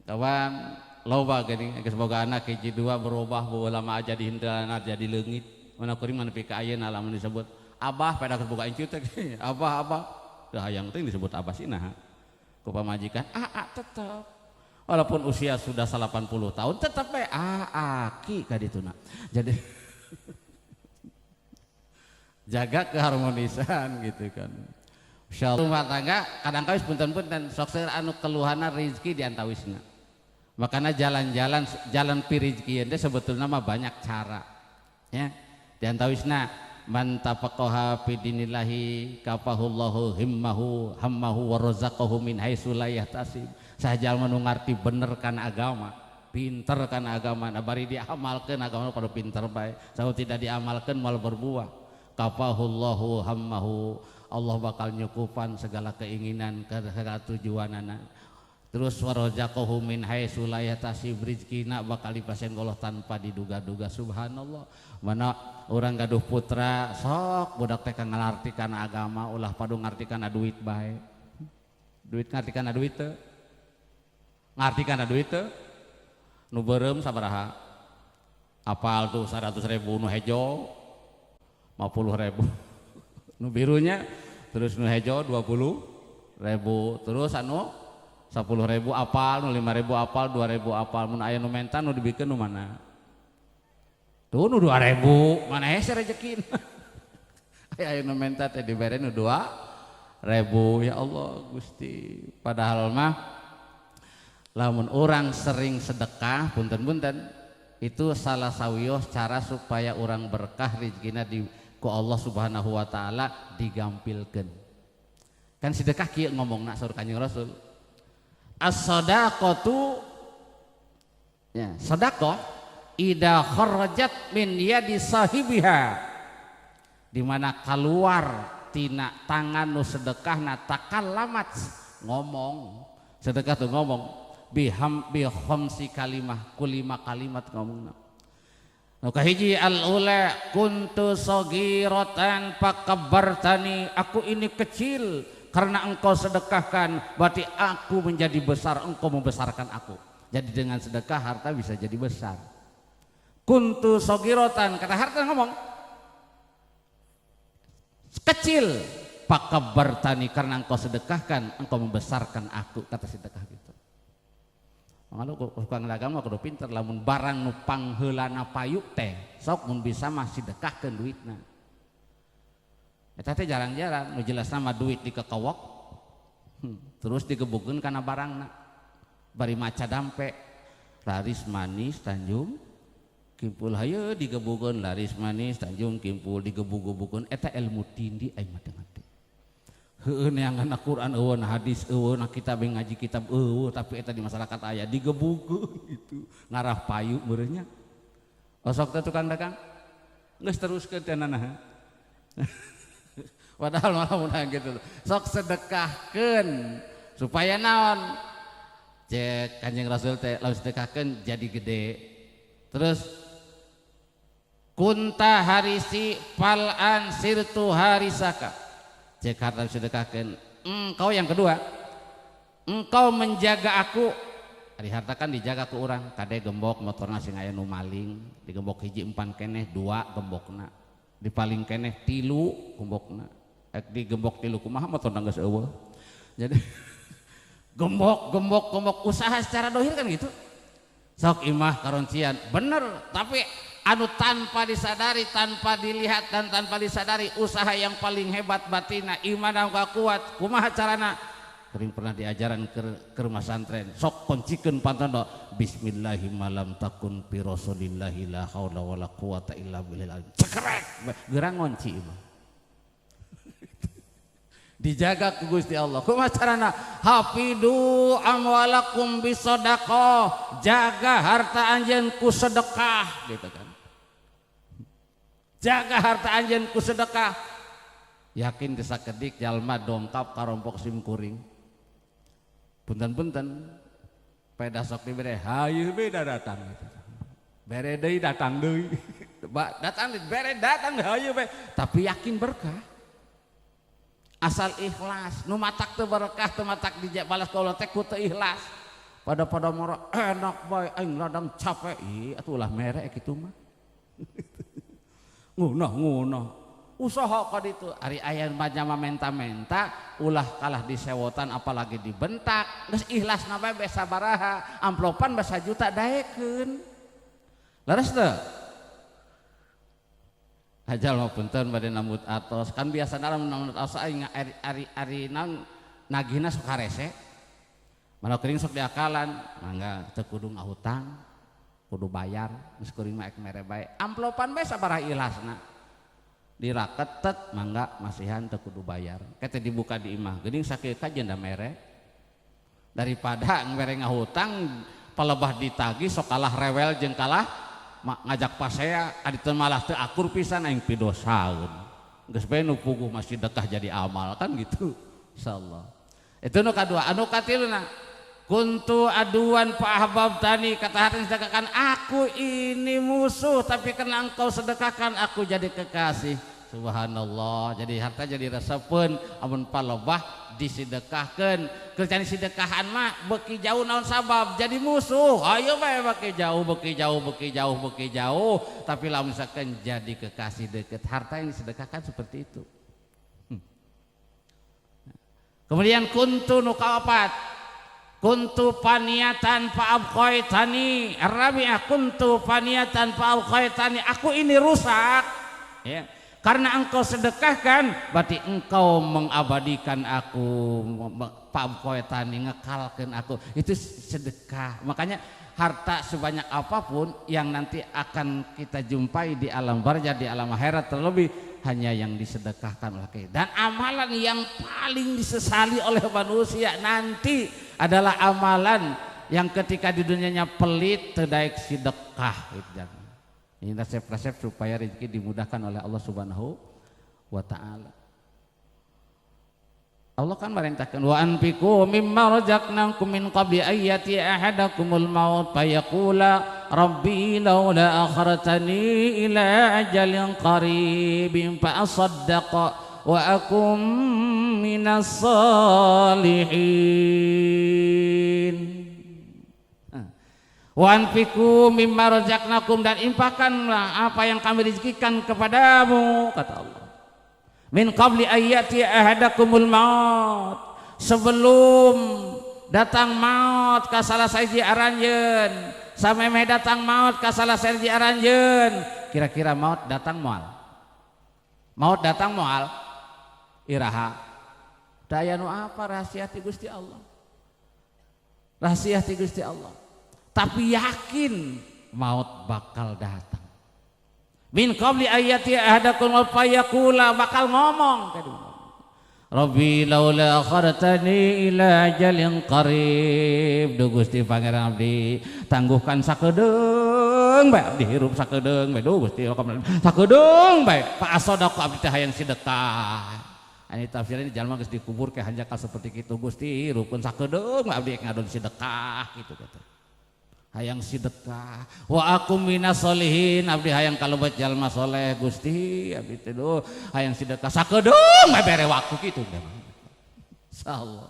Kawan loba geuning geus boga anak hiji 2 berubah baheula mah jadi hintelana jadi leungit. Mana kuring mah nepi ka ayeuna lamun disebut abah pada geus boga incu teh. Abah abah. Teu hayang teh disebut abah sih naha. Ku pamajikan aa tetep. Walaupun usia sudah 80 tahun tetap bae aki ka dituna. Jadi jaga keharmonisan gitu kan. Insyaallah rumah tangga kadang kawis punten-punten sok seueur anu keluhana rezeki di antawisna. Makanya jalan-jalan jalan pirizki teh sebetulna mah banyak cara. Ya, di antawisna man tafaqaha fi dinillahi kafahullahu himmahu hammahu wa razaqahu min haitsu la yahtasib. Saha jalma nu ngarti bener kana agama, pinter kana agama, nah bari diamalkeun agama kudu pinter bae. Saha tidak diamalkeun moal berbuah. Kafahullahu hammahu, Allah bakal nyukupan segala keinginan, segala tujuanana. Terus warazaqahu min haitsu la yahtasib, rizkina bakal dipasihan Allah tanpa diduga-duga. Subhanallah. Mana orang gaduh putra sok budak teh ngalarti kana agama, ulah padu ngarti kana duit bae. Duit ngarti kana duit teu? Ngarti kana duit teu? Nu beureum sabaraha? Apal tuh 100.000, nu hejo 50.000. Nu birunya terus nu hejo 20.000, terus anu 10.000 apal, nu 5.000 apal, 2.000 apal. Mun aya nu menta nu dibikeun nu mana? Tuh nu 2.000, mana hese rezekina. Aya nu menta teh dibere nu 2.000. Ya Allah Gusti. Padahal mah lamun orang sering sedekah punten-punten itu salah sawios cara supaya orang berkah rezekina di ku Allah Subhanahu wa taala digampilkeun. Kan sedekah kieu ngomongna saur Kanjeng Rasul. As-sadaqatu ya, sedekah idza kharajat min yadi sahibiha, di mana keluar tina tangan nu sedekahna takallamat, ngomong. Sedekah tuh ngomong biham bi khamsi kalimah, kulima kalimat ngomongna. Nu kahiji al-ula kuntu saghiratan fakabbartani, aku ini kecil karena engkau sedekahkan berarti aku menjadi besar, engkau membesarkan aku. Jadi dengan sedekah harta bisa jadi besar. Kuntu saghiratan, kata harta ngomong kecil, fakabbartani, karena engkau sedekahkan engkau membesarkan aku, kata sedekah gitu. Mangga tukang dagang mah kudu pinter, lamun barang nu pangheulana payu teh sok mun bisa mah sedekahkeun duitna. Eta teh jarang-jarang nu jelasna mah duit dikekewok terus digebukeun kana barangna bari maca dampe laris manis Tanjung Kimpul hayu digebukeun laris manis Tanjung Kimpul digebug-gebukeun eta ilmu tindi aing mah teu ngarti. Heueuh neangan Quran eueuh hadis eueuh kitab ngaji kitab eueuh tapi eta di masyarakat aya digebukeun gitu ngarah payu meureun nya. Osok teh tukang dagang geus teruskeun teh nanaha. Padahal malah mudah gitu. Sok sedekahkeun supaya naon? Cek Kanjeng Rasul teh lamun sedekahkeun jadi gede. Terus kunta harisi fal'an sirtu harisaka. Cek harta sedekahkeun. Engkau yang kedua, engkau menjaga aku. Ari harta kan dijaga ku urang, kade gembok motorna sing aya nu maling, digembok hiji empan keneh dua gembokna. Dipaling keneh tilu gembokna. Ek digembok tilu kumaha motorna geus eueuh. Jadi gembok gembok gembok usaha secara dohir kan gitu. Sok imah karoncian bener, tapi anu tanpa disadari, tanpa dilihat dan tanpa disadari usaha yang paling hebat batina iman anu kuat kumaha carana kering pernah diajaran ke rumah santren sok kuncikeun pantono bismillahirrahmanirrahim takun fi rasulillahi la haula wala quwata illa billah cekrek gerang ngonci imah dijaga ku Gusti Allah. Kumaha carana? Hafidu amwalakum bisadaqah, jaga harta anjeun ku sedekah gitu kan. Jaga harta anjeun ku sedekah. Yakin teu sakedik jalma dongkap karompok sim kuring. Punten-punten peda sok dibere hayu beda datang gitu. Bere deui datang deui. Datang bere datang hayu be. Tapi yakin berkah. Asal ikhlas, nu matak teu berkah teu matak dibalas ku Allah teh ku teu ikhlas. Pada-pada moro enak bae aing ladang capek. Ih atuh ulah mere kitu mah. Ngunah-ngunah. Usaha ka ditu ari aya mah menta-menta ulah kalah disewotan apalagi dibentak. Geus ikhlasna bae besa sabaraha, amplopan basa juta daekeun. Leres teu? Ajal mah punten bade nambut atos kan biasana lamun nambut atos aing ari ari naon nagihna sok harese mana kering sok diakalan mangga teu kudu ngahutang kudu bayar geus kuring mah ek mere bae amplopan bae sabaraha ikhlasna diraketet mangga masihan teu kudu bayar kete dibuka di imah geuning sakieu kajen da mere daripada mere ngahutang palebah ditagih sok kalah rewel jeung kalah ngajak pasea adi teu malah teu akur pisan aing pidosaeun geus bae nu puguh masih sedekah jadi amal kan gitu insyaallah. Itu nu kadua. Anu katiluna kuntu aduan fa ahbabtani, kata hati sedekahkan aku ini musuh tapi karena engkau sedekahkan aku jadi kekasih. Subhanallah, jadi harta jadi resepeun amun palebah disedekahkeun. Kerjaan sedekahan mah beuki jauh naon sabab jadi musuh. Ayo bae beuki jauh, beuki jauh, beuki jauh, beuki jauh, tapi lamun misalkan jadi kekasih deket, harta yang disedekahkan seperti itu. Kemudian kuntu nu kaopat, kuntu paniatan fa abqaitani, rabi'ah kuntu paniatan fa abqaitani, aku ini rusak ya. Karena engkau sedekahkan berarti engkau mengabadikan aku, Pak Koetani ngekalkan aku. Itu sedekah. Makanya harta sebanyak apapun yang nanti akan kita jumpai di alam barzah, di alam akhirat, terlebih hanya yang disedekahkan oleh kita. Dan amalan yang paling disesali oleh manusia nanti adalah amalan yang ketika di dunianya pelit terdaik sedekah. Ini resep-resep supaya rezeki dimudahkan oleh Allah Subhanahu wa ta'ala. Allah kan merintahkan wa anfiqu mimma razaqnakum min qabli ayyati ahadakumul maut fayaqula rabbi laula akhartani ila ajalin qaribin fa asaddaqa wa akum minas salihin. Wa anfiqu mimma razaqnakum, dan infakkanlah apa yang kami rezekikan kepadamu, kata Allah. Min qabli ayyati ahadakumul maut, sebelum datang maut ka salah sahiji aranjeun, samemeh datang maut ka salah sahiji aranjeun. Kira-kira maut datang moal? Maut datang moal? Iraha daya nu apa rahasia ti Gusti Allah, rahasia ti Gusti Allah. Tapi yakin maut bakal datang. Min qabli ayati ahadakum fayaqula, bakal ngomong Rabbi laula akhartani ila ajalin qarib. Duh Gusti Pangeran abdi tangguhkan sakedeung bae, abdi hirup sakedeung bae, duh Gusti sakedeung bae, fa asadaqa abdi teh hayang sedekah. Ani tafsirnya jalma geus dikubur ke hanjakal seperti kitu, Gusti hirupkeun sakedeung bae abdi ngadon sedekah gitu kata. Hayang sedekah wa aku minas solihin, abdi hayang kalebet jalma soleh Gusti, abdi teh duh hayang sedekah sakedeung bae bere waktu kitu. Insyaallah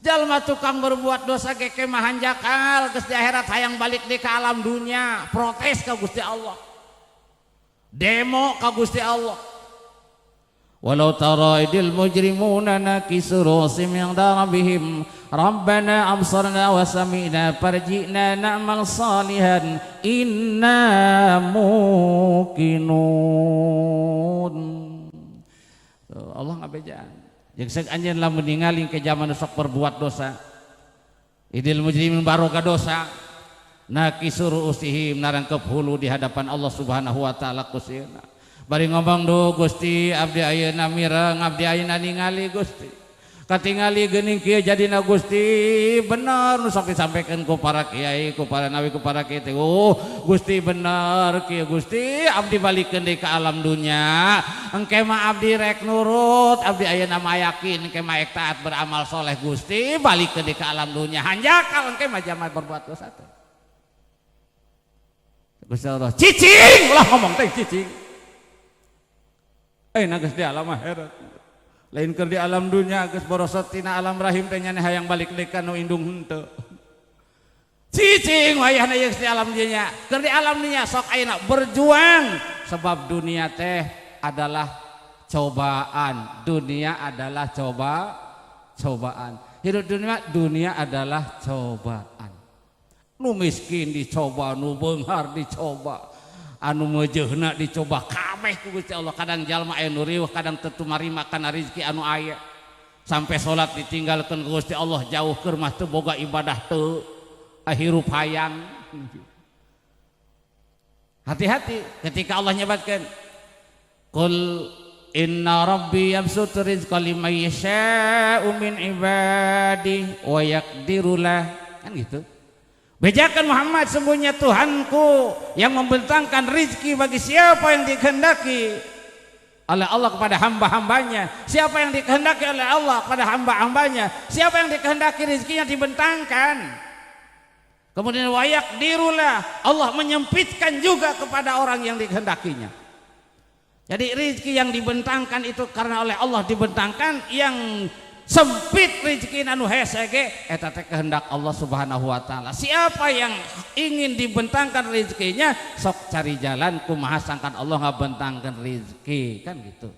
jalma tukang berbuat dosa ge mah hanjakal geus di akhirat hayang balik deui ka alam dunia, protes ka Gusti Allah, demo ka Gusti Allah. Walau tara idil mujrimuna nakisu ru'usihim inda rabbihim rabbana absarna wa sami'na farji'na na'mal salihan inna muqinun. Allah ngabejaan jeung seuk anjeun lamun ningali ke zaman sok berbuat dosa, idil mujrimin baroga dosa, nakisu ru'usihim narangkep hulu di hadapan Allah Subhanahu wa taala kusieuna. Bari ngomong duh Gusti abdi ayeuna mireng, abdi ayeuna ningali Gusti, katingali geuning kieu jadina Gusti bener nu sok disampaikan ku para kiai, ku para nabi, ku para kiai teh. Oh Gusti bener kieu Gusti, abdi balikeun deui ka alam dunya, engke mah abdi rek nurut, abdi ayeuna mah yakin engke mah taat beramal soleh Gusti, balikeun deui ka alam dunya, hanjakal engke mah jalma berbuat dosa teh. Gusti Allah cicing ulah ngomong teh cicing. Nah geus di alam akhirat lain keur di alam dunia, geus borosot tina alam rahim teh nya hayang balik deui ka nu indung henteu. Cicing wayahna ieu geus di alam dunia, keur di alam dunia sok ayeuna berjuang, sebab dunia teh adalah cobaan, dunia adalah cobaan. Hidup dunia, dunia adalah cobaan. Nu miskin dicoba, nu beunghar dicoba, anu meujeuhna dicoba kabeh ku Gusti Allah. Kadang jalma aya nu riweuh, kadang teu tumarima kana rezeki anu aya, sampai salat ditinggalkeun ku Gusti Allah jauh keur mah teu boga ibadah teu hirup hayang. Hati-hati ketika Allah nyebatkeun qul inna rabbi yabsutu rizqa liman yasha'u min ibadihi wa yaqdiru lah, kan gitu. Bejakan Muhammad, sungguhnya Tuhanku yang membentangkan rizki bagi siapa yang dikehendaki oleh Allah kepada hamba-hambanya. Siapa yang dikehendaki oleh Allah kepada hamba-hambanya, siapa yang dikehendaki rizkinya dibentangkan. Kemudian wayak dirulah, Allah menyempitkan juga kepada orang yang dikehendakinya. Jadi rizki yang dibentangkan itu karena oleh Allah dibentangkan, yang sempit rezeki anu hese ge eta teh kehendak Allah Subhanahu wa taala. Siapa yang ingin dibentangkan rezekinya sok cari jalan kumaha sangkan Allah ngabentangkeun rezeki, kan gitu.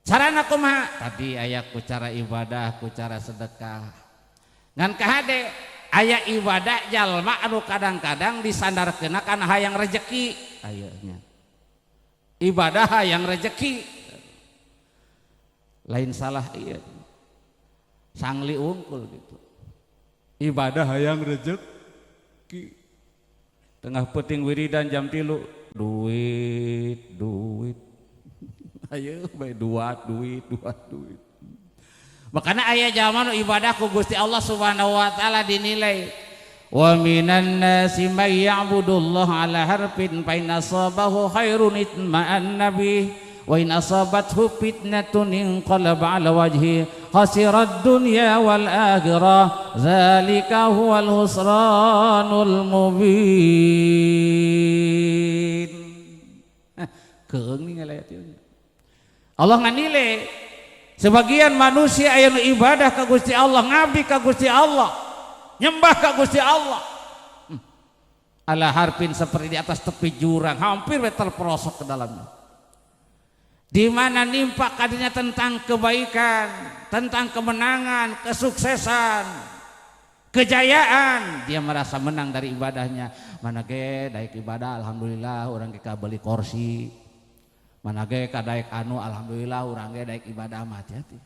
Carana kumaha? Tadi aya ku cara ibadah, ku cara sedekah. Ngan kahade aya ibadah jalma anu kadang-kadang disandarkeun kana hayang rezeki aya nya. Ibadah hayang rezeki lain salah iya sangli unggul gitu. Ibadah hayang rezeki tengah peting wiridan jam 3 duit duit ayo bae duat duit duat duit. Makanya aya zaman ibadah ku Gusti Allah Subhanahu wa taala dinilai wa minan nasi may ya'budullaha ala harfin fa in asabahu khairun itma'anna bih wa in asabathu fitnatun inqalaba ala wajhi khasirad dunya wal akhirah zalika huwal husranul mubin. Keung ningali ayat ieu. Allah nganilai sebagian manusia aya nu ibadah ka Gusti Allah, ngabdi ka Gusti Allah, nyembah ka Gusti Allah. Ala harfin seperti di atas tepi jurang, hampir terperosok ke dalamnya. Di mana nimpa kadinya tentang kebaikan, tentang kemenangan, kesuksesan, kejayaan, dia merasa menang dari ibadahnya. Mana ge daik ibadah, alhamdulillah orang kita beli kursi, Mana ge kadaek anu alhamdulillah urang ge daek ibadah mah hati-hati.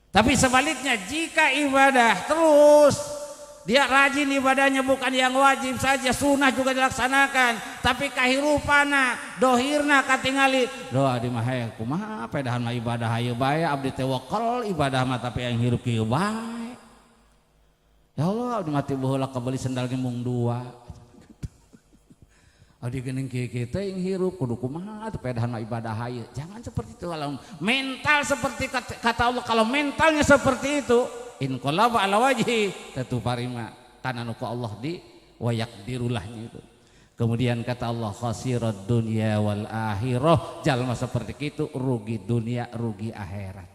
Tapi sebaliknya jika ibadah terus dia rajin ibadahnya bukan yang wajib saja, sunnah juga dilaksanakan, tapi kahirupana, dohirna katingali doa di mah kumaha pedahan mah ibadah hayu bae abdi teh wakal ibadah mah tapi yang hirup kieu bae. Ya Allah abdi mati baheula kabeli sendal ge mung dua. Abdi geuning kieu-kieu teh yang hirup kudu kumaha teh pedahan mah ibadah hayu. Jangan seperti itu kalau mental seperti kata Allah, kalau mentalnya seperti itu inqalaba ala wajhi tentu parima kana nu ku Allah di wayak dirulahnya itu. Kemudian kata Allah khasirat dunya wal akhirah, jalma seperti itu rugi dunia rugi akhirat.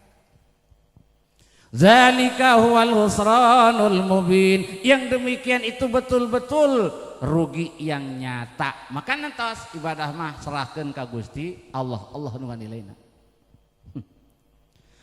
Zalika huwal husranul mubin, yang demikian itu betul-betul rugi yang nyata. Maka nantos ibadah mah serahkeun ka Gusti Allah, Allah nu nganilaina.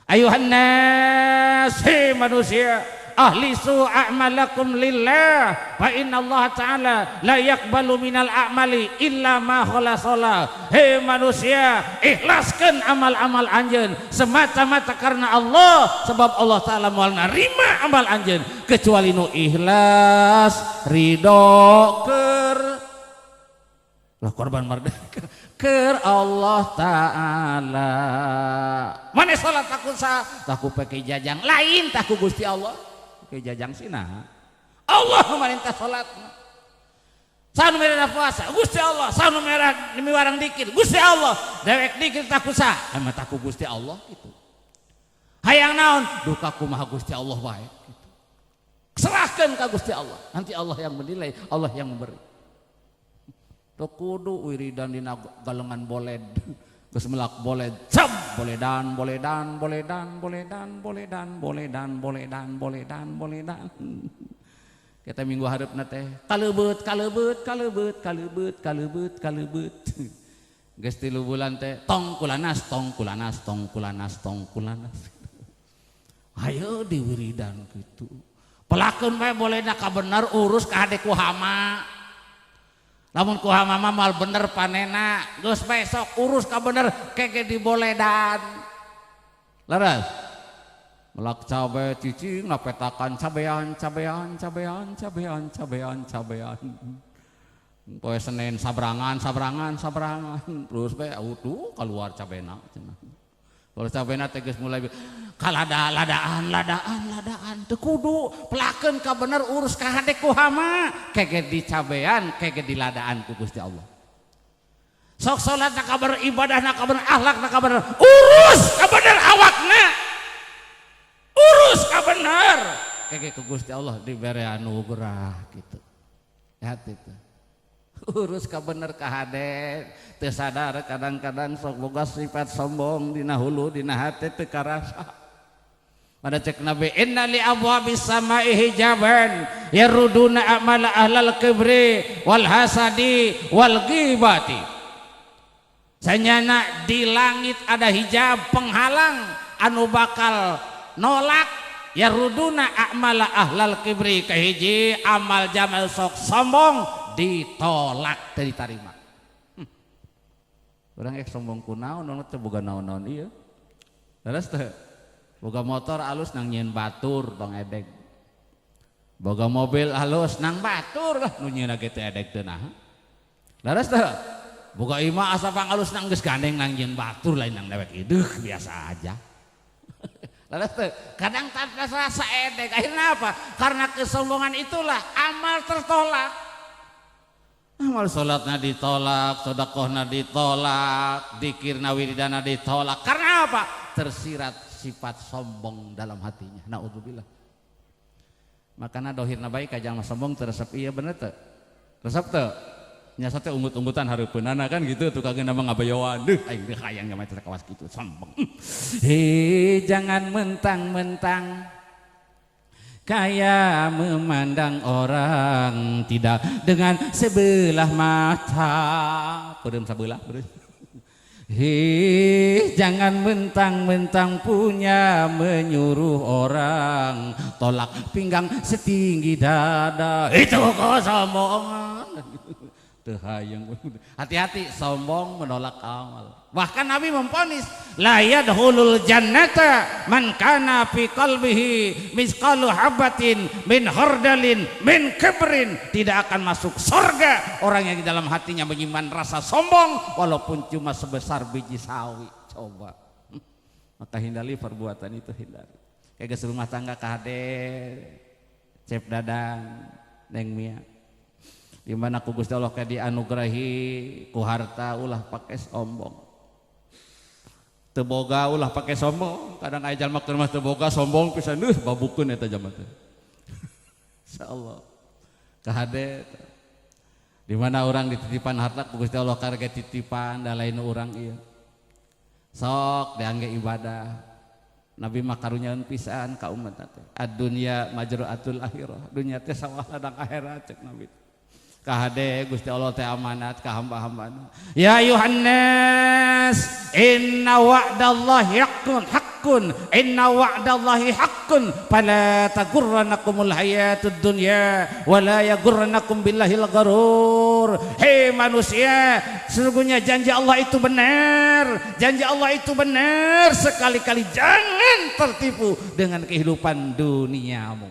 Ayuhan nas, hei manusia, ahlisu a'malakum lillah fa inna Allah ta'ala la yaqbalu minal a'mali illa ma khalasala. Hei manusia, ikhlaskan amal-amal anjeun semata-mata karena Allah, sebab Allah ta'ala moal narima amal anjeun kecuali nu ikhlas ridho ker lah korban merdeka ker Allah ta'ala. Mana salat takut sah takut pakai jajang lain takut Gusti Allah pakai jajang sina Allah memerintah salat. Sanu merah puasa Gusti Allah, sanu merah demi warang dikir Gusti Allah, dewek dikir takut sah emang takut Gusti Allah gitu. Hayang naon duka kumaha Gusti Allah bae gitu. Serahkan ke Gusti Allah, nanti Allah yang menilai, Allah yang memberi. Teu kudu wiridan dina galengan boled geus melak boled cam boledan boledan boledan boledan boledan boledan boledan boledan boledan. Kita minggu hareupna teh kalebeut kalebeut kalebeut kalebeut kalebeut kalebeut. Geus 3 bulan teh tong kulanas tong kulanas tong kulanas tong kulanas. Ayo diwiridan kitu. Pelakeun bae boledna ka bener urus ka hade ku hama. Lamun ku hama mah moal bener panena, geus bae sok urus ka bener kege diboledan. Leres. Melak cabe cicing napetakan cabean cabean cabean cabean cabean cabean. Poe Senin sabrangan sabrangan sabrangan terus bae autu keluar cabena cenah. Kalau cabena teh geus mulai kalada ladaan ladaan ladaan teu kudu pelakeun ka bener urus ka hade ku hama kege dicabean kege diladaan ku Gusti Allah. Sok salat na ka bener ibadah na ka bener akhlak na ka bener urus ka bener awakna. Urus ka bener kege ku Gusti Allah dibere anugerah gitu. Hati teh. Urus ka bener ka hade teu sadar kadang-kadang sok boga sifat sombong dina hulu dina hate teu karasa. Pada cek Nabi inna li abwabis samai hijaban yaruduna amala ahlal kibri wal hasadi wal ghibati. Sanyana di langit ada hijab penghalang anu bakal nolak yaruduna amala ahlal kibri, kahiji amal jamal sok sombong ditolak teu ditarima. Urang ek sombong kunaon naon teh boga naon-naon ieu. Leres teh. Boga motor alus nang nyieun batur tong edeg. Boga mobil alus nang batur lah nu nyieunna ge teu edeg teu naha. Leres teh. Boga imah asa pang alus nang geus gandeng nang nyieun batur lain nang dewek ideuh biasa aja. Leres teh. Kadang tanpa rasa edeg akhirnya apa? Karena kesombongan itulah amal tertolak. Amal salatna ditolak, sedekahna ditolak, dikirna wiridana ditolak. Karena apa? Tersirat sifat sombong dalam hatinya. Naudzubillah. Makana dohirna bae ka jalma sombong teu resep ieu bener teu? Resep teu? Nya teh ungut-ungutan hareupeunana kan gitu tukang mah ngabayoan. Deuh aing teh hayang nya mah teh kawas kitu sombong. Hei jangan mentang-mentang kaya memandang orang tidak dengan sebelah mata. Peureum sabelah peureum. Hei jangan mentang-mentang punya menyuruh orang tolak pinggang setinggi dada. Itu kesombongan. Teu hayang. Hati-hati sombong menolak amal. Bahkan Nabi memvonis la yadkhulul jannata man kana fi qalbihi misqalu habatin min khardalin min kibrin. Tidak akan masuk surga orang yang di dalam hatinya menyimpan rasa sombong walaupun cuma sebesar biji sawi. Coba. Maka hindari perbuatan itu, hindari. Kayak geus rumah tangga kahade Cep Dadang, Neng Mia. Di mana ku Gusti Allah ka dianugerahi ku harta ulah pake sombong. Teu boga ulah pake sombong. Kadang aya jalma keur mah teu boga sombong pisan euy babukeun eta jalma teh. Insyaallah. Kahade di mana orang dititipan harta ku Gusti Allah karege titipan da lain urang ieu. Sok diangge ibadah. Nabi mah karunyaeun pisan ka umat teh. Ad-dunya majra'atul akhirah. Dunya teh sawah ladang akhirat cek Nabi. Kahade Gusti Allah teh amanat ka hamba-hambana. Ya ayuhannas inna wa'dallahi haqqun haqqun inna wa'dallahi haqqun fala taghurrannakumul hayatud dunya wa la yaghurrannakum billahil gharur. Hei manusia, sesungguhnya janji Allah itu benar. Janji Allah itu benar. Sekali-kali jangan tertipu dengan kehidupan duniamu.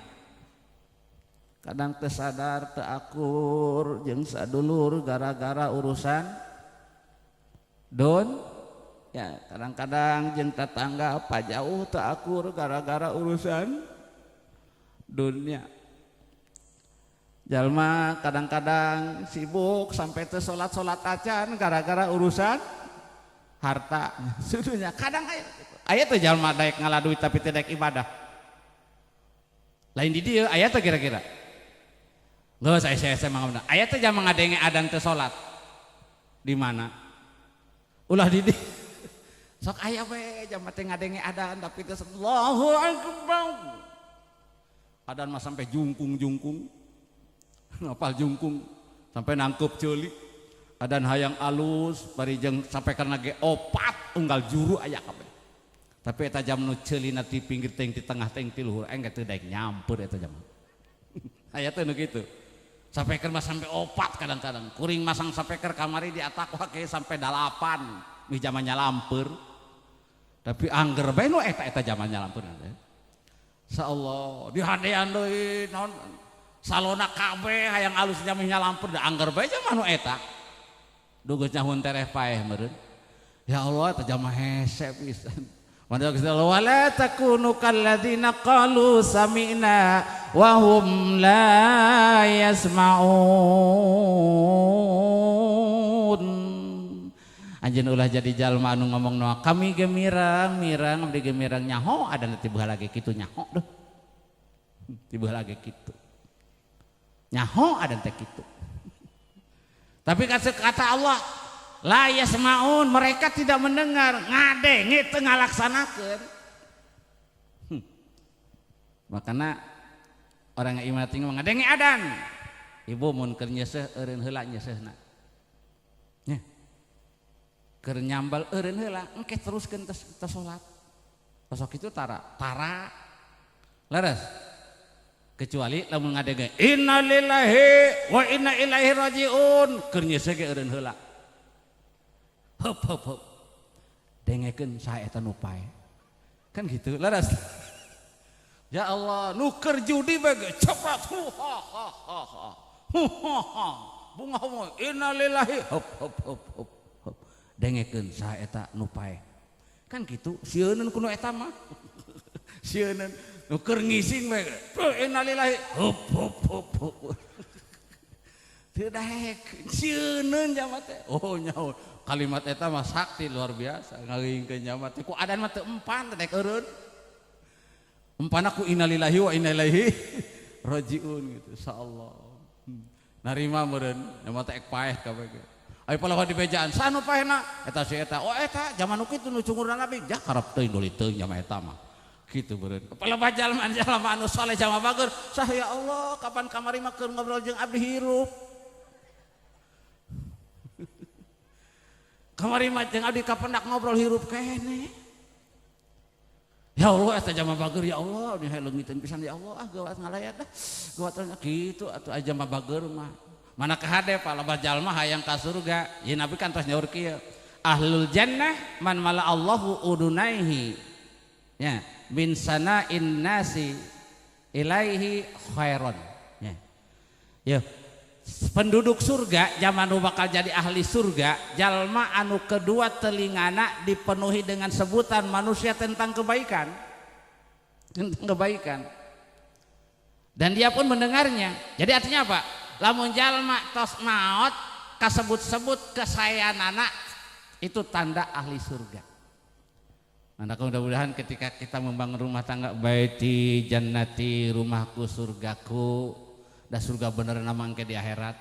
Kadang tersadar teu akur jeung sadulur gara-gara urusan don ya, kadang-kadang jeung tetangga apa jauh teu akur gara-gara urusan dunia. Jalma kadang-kadang sibuk sampai teu salat-salat acan gara-gara urusan harta sudunya. Kadang aya teh jalma daek ngala duit tapi teu daek ibadah. Lain di dieu aya teh kira-kira. Geus aya mah bener. Aya teh jalma ngadenge adan teu salat. Di mana? Ulah di dieu. Sok aya we jalma teh ngadenge adan tapi teu Allahu Akbar. Adan mah sampai jungkung-jungkung. Ngapal jungkung sampai nangkep ceuli. Adan hayang alus bari jeung sampai kana ge opat unggal juru aya kabeh. Tapi eta jam nu ceulina ti pinggir teh ti tengah teh ti luhur engke teu daek nyampeur eta jam. Aya teh nu kitu. Sapeker mah sampai opat kadang-kadang. Kuring masang sapeker kamari di atak wake sampai 8 mih zamannya lampeur. Tapi angger bae nu eta-eta zamannya lampeur teh. Insyaallah dihadean deui naon salona kabeh hayang alus jamnya lampeur da angger bae zaman nu eta. Duh geus nyahun tereh paeh meureun. Ya Allah eta jalma hese pisan. Wala takunu kalladzina qalu sami'na wa hum la yasma'un. Anjeun ulah jadi jalma anu ngomong noa kami gemirang mirang abdi gemirang nyaho ada nanti tiba lagi kitu nyaho duh. Tiba lagi kitu. Nyaho ada teh kitu. Tapi kata Allah la yasmaun, mereka tidak mendengar, ngadenge teu ngalaksanakeun. Makana orang iman tinggi ngadenge adan. Ibu mun keur nyeuseuh eureun heula nyeuseuhna. Nya. Keur nyambal eureun heula engke teruskeun teh salat. Pasok itu tara, tara. Leres. Kecuali lamun ngadenge innalillahi wa inna ilaihi rajiun, keur nyeuseuh ge eureun heula. Hop hop hop. Dengekeun saha eta nu pae. Kan gitu, leres. Ya Allah, nu keur judi bae cepat hu ha ha ha ha. Hu ha ha. Bunga bunga innalillahi hop hop hop hop hop. Dengekeun saha eta nu pae. Kan gitu, sieuneun ku nu eta mah. Sieuneun nu keur ngising bae innalillahi hop hop hop hop. Teu daek sieuneun jalma teh. Oh nyaho kalimat eta mah sakti luar biasa ngeuingkeun jalma teh ku adan mah teu empan teh daek eureun. Empan aku innalillahi wa inna ilaihi rajiun gitu insyaallah. Narima meureun jalma teh ek paeh kabeh ge. Aya palawan di bejaan sanu paehna eta si eta oh eta zaman nu kitu nu cungurna Nabi jah karep teuing doli teuing jalma eta mah. Gitu meureun. Palebah jalma jalma anu saleh jalma bager sah ya Allah kapan kamari mah keur ngobrol jeung abdi hirup. Kamari mah jeung abdi kapendak ngobrol hirup keneh. Ya Allah eta jalma bager ya Allah abdi leungiteun pisan ya Allah ah geuwat ngalayat dah. Geuwat kitu atuh aya jalma bager mah. Mana kahade Pak loba jalma hayang ka surga. Ieu Nabi kan tos nyaur kieu. Ahlul jannah man mala Allahu udunaihi ya min sana'in nasi ilaihi khairon ya. Ya, penduduk surga zaman nu bakal jadi ahli surga jalma anu kedua telingana dipenuhi dengan sebutan manusia tentang kebaikan, tentang kebaikan, dan dia pun mendengarnya. Jadi artinya apa? Lamun jalma tos maot kasebut-sebut kesayanana itu tanda ahli surga. Maka mudah-mudahan ketika kita membangun rumah tangga, baiti jannati, rumahku surgaku, dah surga bener nama engke di akhirat.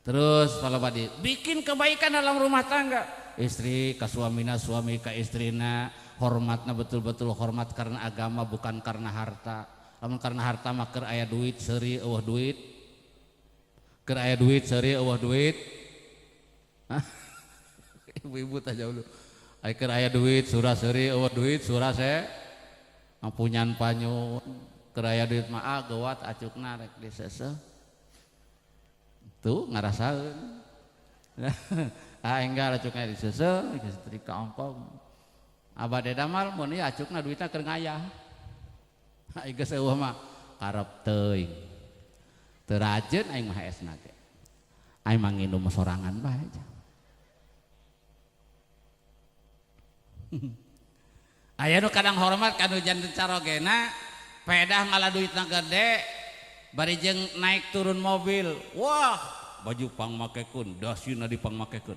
Terus kalau badi bikin kebaikan dalam rumah tangga, istri ka suamina, suami ka istrina, hormatna betul-betul hormat karena agama bukan karena harta. Lamun karena harta mah keur aya duit seuri eueuh duit. Keur aya duit seuri eueuh duit. Ibu-ibu tah jauh. Ai keur aya duit surah seuri eueuh duit surah se ampunyan panyun. Keur aya duit mah ah geuwat acukna rek diseuseuh. Tuh ngarasaeun. Ah enggal acukna diseuseuh geus setrika ongkong. Abah damal mun ieu acukna duitna keur ngayah. Ai geus eueuh mah karep teuing. Teu rajeun aing mah hesna ge. Aing mah nginum sorangan bae. Aya nu kadang hormat ka nu janten carogena, pedah ngalah duitna gede, bari jeung naik turun mobil. Wah, baju pangmakekeun, dasina dipangmakekeun.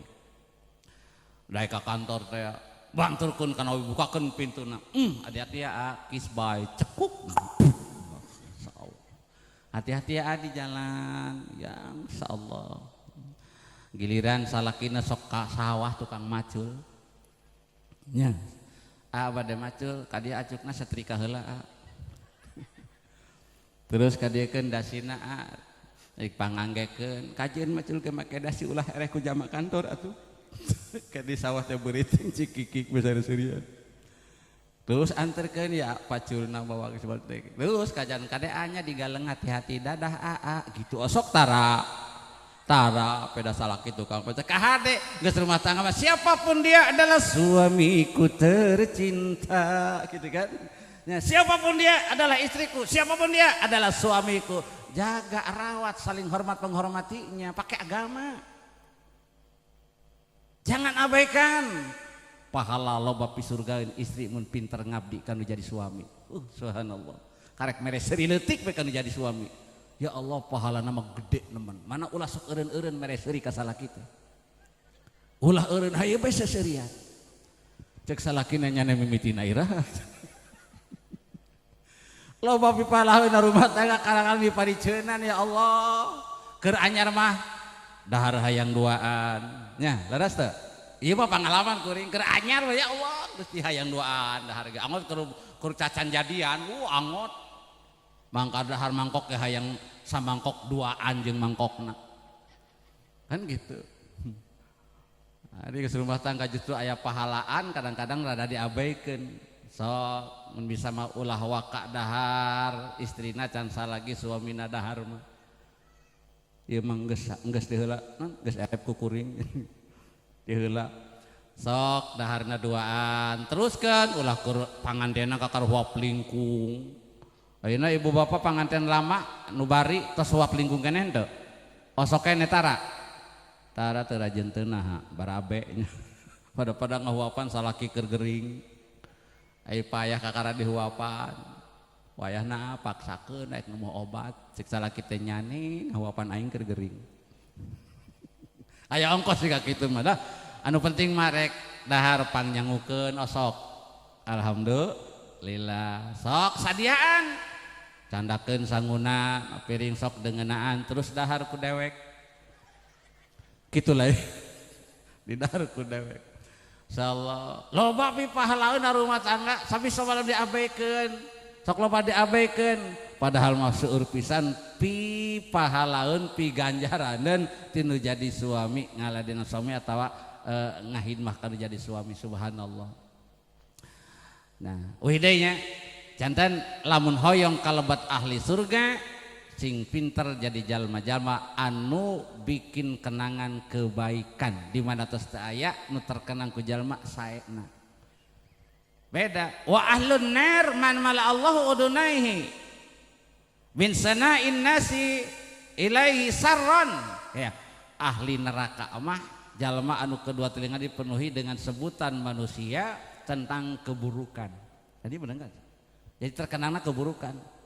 Daek ka kantor teh banturkeun kana bukakeun pintuna. Hati-hati ya, kiss bye, cekuk. Hati-hati ya di jalan, ya insyaallah. Giliran salakina sok ka sawah tukang macul. Nya. Ah bade macul, ka dieu acukna setrika heula. Terus ka dieukeun dasina rek panganggekeun, kajeun macul ge make dasi ulah ereh ku jama kantor atuh. Ka di sawah teh beuriting cikikik besar-besarian. Terus anterkeun ya paculna bawa ke sebatik. Terus kajan kadeannya digaleng hati-hati dadah aa gitu osok tara. Tara peda salaki tukang pecah kahade geus rumah tangga mah siapapun dia adalah suamiku tercinta gitu kan. Ya, siapapun dia adalah istriku, siapapun dia adalah suamiku. Jaga rawat saling hormat menghormatinya pakai agama. Jangan abaikan. Pahala loba pisurgaeun istri mun pinter ngabdi kanu jadi suami. Subhanallah. Karek mere seuri leutik we kanu jadi suami. Ya Allah pahalana mah gede nemen. Mana ulah sok eureun-eureun mere seuri ka salaki teh. Ulah eureun hayu bae seserian. Cek salakina nyane mimitina iraha. Loba pipalaheun rumah tangga kadang-kadang dipariceunan ya Allah. Keur anyar mah dahar hayang duaan. Nya, leres teu? Ieu mah pangalaman kuring keur anyar ya Allah geus hayang duaan dahar ge angot keur cacan jadian, angot. Mangka dahar mangkok ge hayang samangkok duaan jeung mangkokna. Kan gitu. Nah, di rumah tangga justru aya pahalaan kadang-kadang rada diabaikeun. Sok mun bisa mah ulah waka dahar, istrina can salagi suamina dahar mah. Ieu mah geus geus diheula, geus erep ku kuring. Diheula. Sok daharna duaan, teruskeun ulah keur pangantena ka karuhuap lingkung. Ayeuna ibu bapak panganten lama nu bari tos huap lingkung keneh henteu? Osok keneh tara. Tara teu rajin teu naha, barabe nya. Pada-pada ngahuapan salaki keur gering. Ai payah kakara dihuapan. Wayahna paksakeun naik ngeumoh obat, cek salaki teh nyane ngahuapan aing keur gering. Aya ongkos siga kitu mah dah. Anu penting mah rek dahar pangnyangukeun osok. Alhamdulillah. Sok sadiaan. Candakeun sanguna piring sok dengenaan terus dahar ku dewek. Kitu lain. Di dahar ku dewek. Insyaallah. Loba pipahalaeun rumah tangga sami sabalem diabekeun. Sok loba diabekeun. Padahal mah seueur pisan pipahalaeun piganjaraneun tinu jadi suami ngaladena suami atawa ngahidmah kanu jadi suami subhanallah. Nah, uih deui nya jantan lamun hoyong kalebat ahli surga Sing pinter jadi jalma-jalma anu bikin kenangan kebaikan di mana tos teu aya nu terkenang ku jalma saena. Beda wa ahlun nar man mala Allahu udunaihi min sana'in nasi ilaihi sarron. Ya, ahli neraka mah jalma anu kedua telinga dipenuhi dengan sebutan manusia tentang keburukan. Jadi bener enggak? Jadi terkenangna keburukan.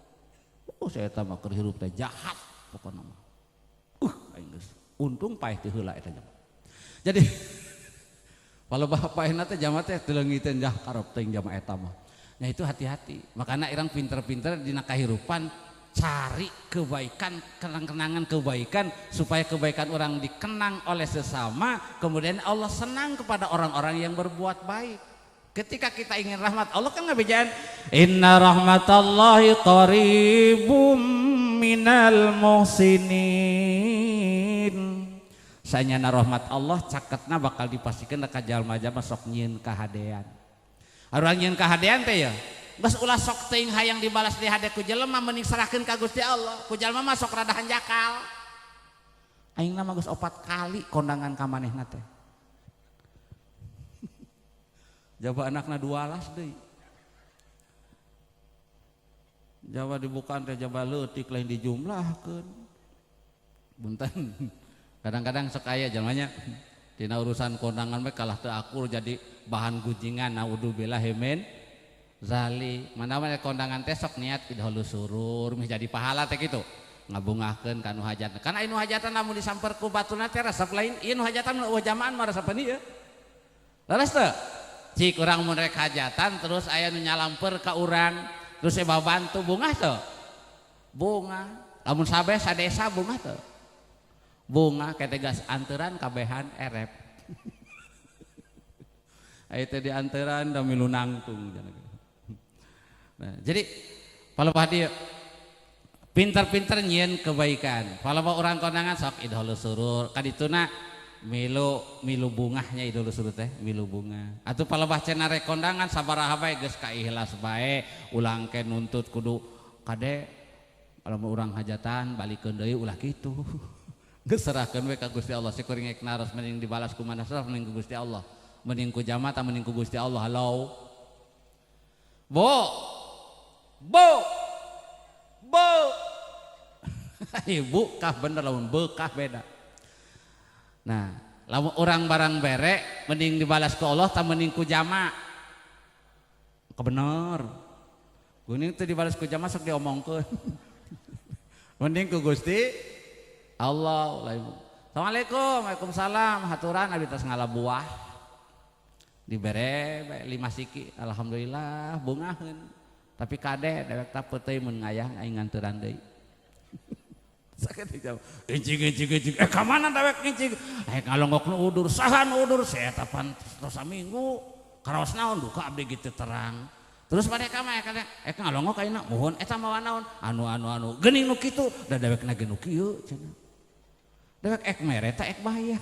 Oh, saya mah keur hirup teh jahat pokona mah. Aing geus untung paeh teh heula eta jalma. Jadi palebah paehna teh jalma teh teu leungiteun jah karep teuing jalma eta mah. Nah itu hati-hati. Makana urang pinter-pinter dina kahirupan cari kebaikan, kenang-kenangan kebaikan supaya kebaikan orang dikenang oleh sesama, kemudian Allah senang kepada orang-orang yang berbuat baik. Ketika kita ingin rahmat Allah kan ngabejaan inna rahmatallahi qaribum minal muhsinin. Sanyana rahmat Allah caketna bakal dipastikan ka jalma-jalma sok nyieun kahadean. Urang nyieun kahadean teh ya geus ulah sok teuing hayang dibalas di hade ku jelema mending serahkeun ka Gusti Allah. Ku jalma mah sok rada hanjakal. Aing mah geus 4 kali kondangan ka manehna teh. Jawa anakna 12 deui. Jawa dibukaan teh jawa leutik lain dijumlahkeun. Punten. Kadang-kadang sok aya jalmanya dina urusan kondangan mah kalah teu akur jadi bahan gujingan naudzubillah min zali. Mana-mana kondangan teh sok niat idholu surur mih jadi pahala teh kitu. Ngabungahkeun ka nu hajatan. Kan aya nu hajatan lamun disamper ku batuna teh resep lain, ieu nu hajatan eueuh jamaan mah resepeun ieu. Leres teu? Cik urang mun rek hajatan terus aya nu nyalamper ka urang terus eba bantu bungah teu? Bunga. Lamun sabeh sadesa bungah teu? Bunga kete gas anteran kabehan erep. Aya teh dianteran da milu nangtung. Nah, jadi palebah dieu pinter-pinter nyieun kebaikan. Palebah urang kondangan sok idholu surur kadituna milu milu bungahnya idul surur teh milu bunga. Atuh palebah cenah rek kondangan sabaraha bae geus kaihlas bae ulang ke nuntut kudu kade lamun urang hajatan balikeun deui ulah kitu. Geus serahkeun we ka Gusti Allah si kuring ek naros mending dibalas ku mana serah mending ku Gusti Allah. Mending ku jamaah ta mending ku Gusti Allah. Halo. Bo. Bo. Bo. Ibu kah bener lamun bekah beda. Nah, lamun orang barang bere mending dibalas ke Allah ta mending ku jama. Kebener. Kuning teu dibalas ku jama sok diomongkeun. Mending ku Gusti Allah. Assalamualaikum, waalaikumsalam. Haturan abdi tos ngala buah. Dibere 5 siki, alhamdulillah bungaheun. Tapi kade dewek tah peuteuy mun ngayah aing nganturan deui. Sakit dijawab. Incing incing incing. Ka mana dewek incing? Ngalongok nu udur, saha nu udur? Saya tapan terus saminggu. Karaos naon duka abdi gitu terang. Terus mereka mah kata, ngalongok ayeuna mohon eta mawa naon? Anu anu anu. Geuning nu kitu, da dewekna ge nu kieu cenah. Dewek ek mere ta ek bahaya.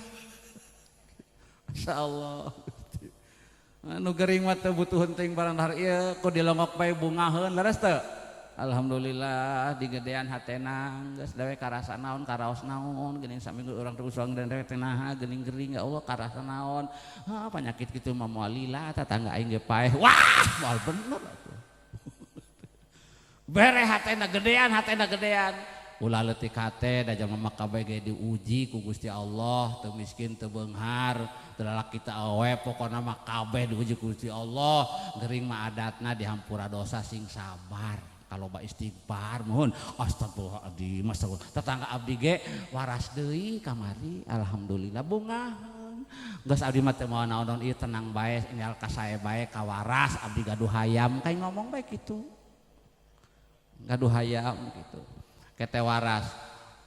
Masyaallah. Anu gering mah teu butuh henteu barang dahar ieu ku dilongok bae bungaheun leres teu? Alhamdulillah digedean hatena geus dewek karasa naon karaos naon geuning saminggu urang terus urang dan dewek teh naha geuning gering ya Allah karasa naon. Ha penyakit kitu mah moal lila tetangga aing ge paeh. Wah, moal bener atuh. Bere hatena gedean hatena gedean. Ulah leutik hate da jalma mah kabeh ge diuji ku Gusti Allah, teu miskin teu beunghar, teu lalaki teu awe pokona mah kabeh diuji ku Gusti Allah. Gering mah adatna dihampura dosa sing sabar. Kaloba istighfar mohon astagfirullahaladzim astagfirullah. Tetangga abdi ge waras deui kamari alhamdulillah bungaheun. Geus abdi mah teu mawa naon-naon ieu tenang bae enggal ka sae bae kawaras abdi gaduh hayam kayak ngomong bae kitu. Gaduh hayam kitu. Kete waras.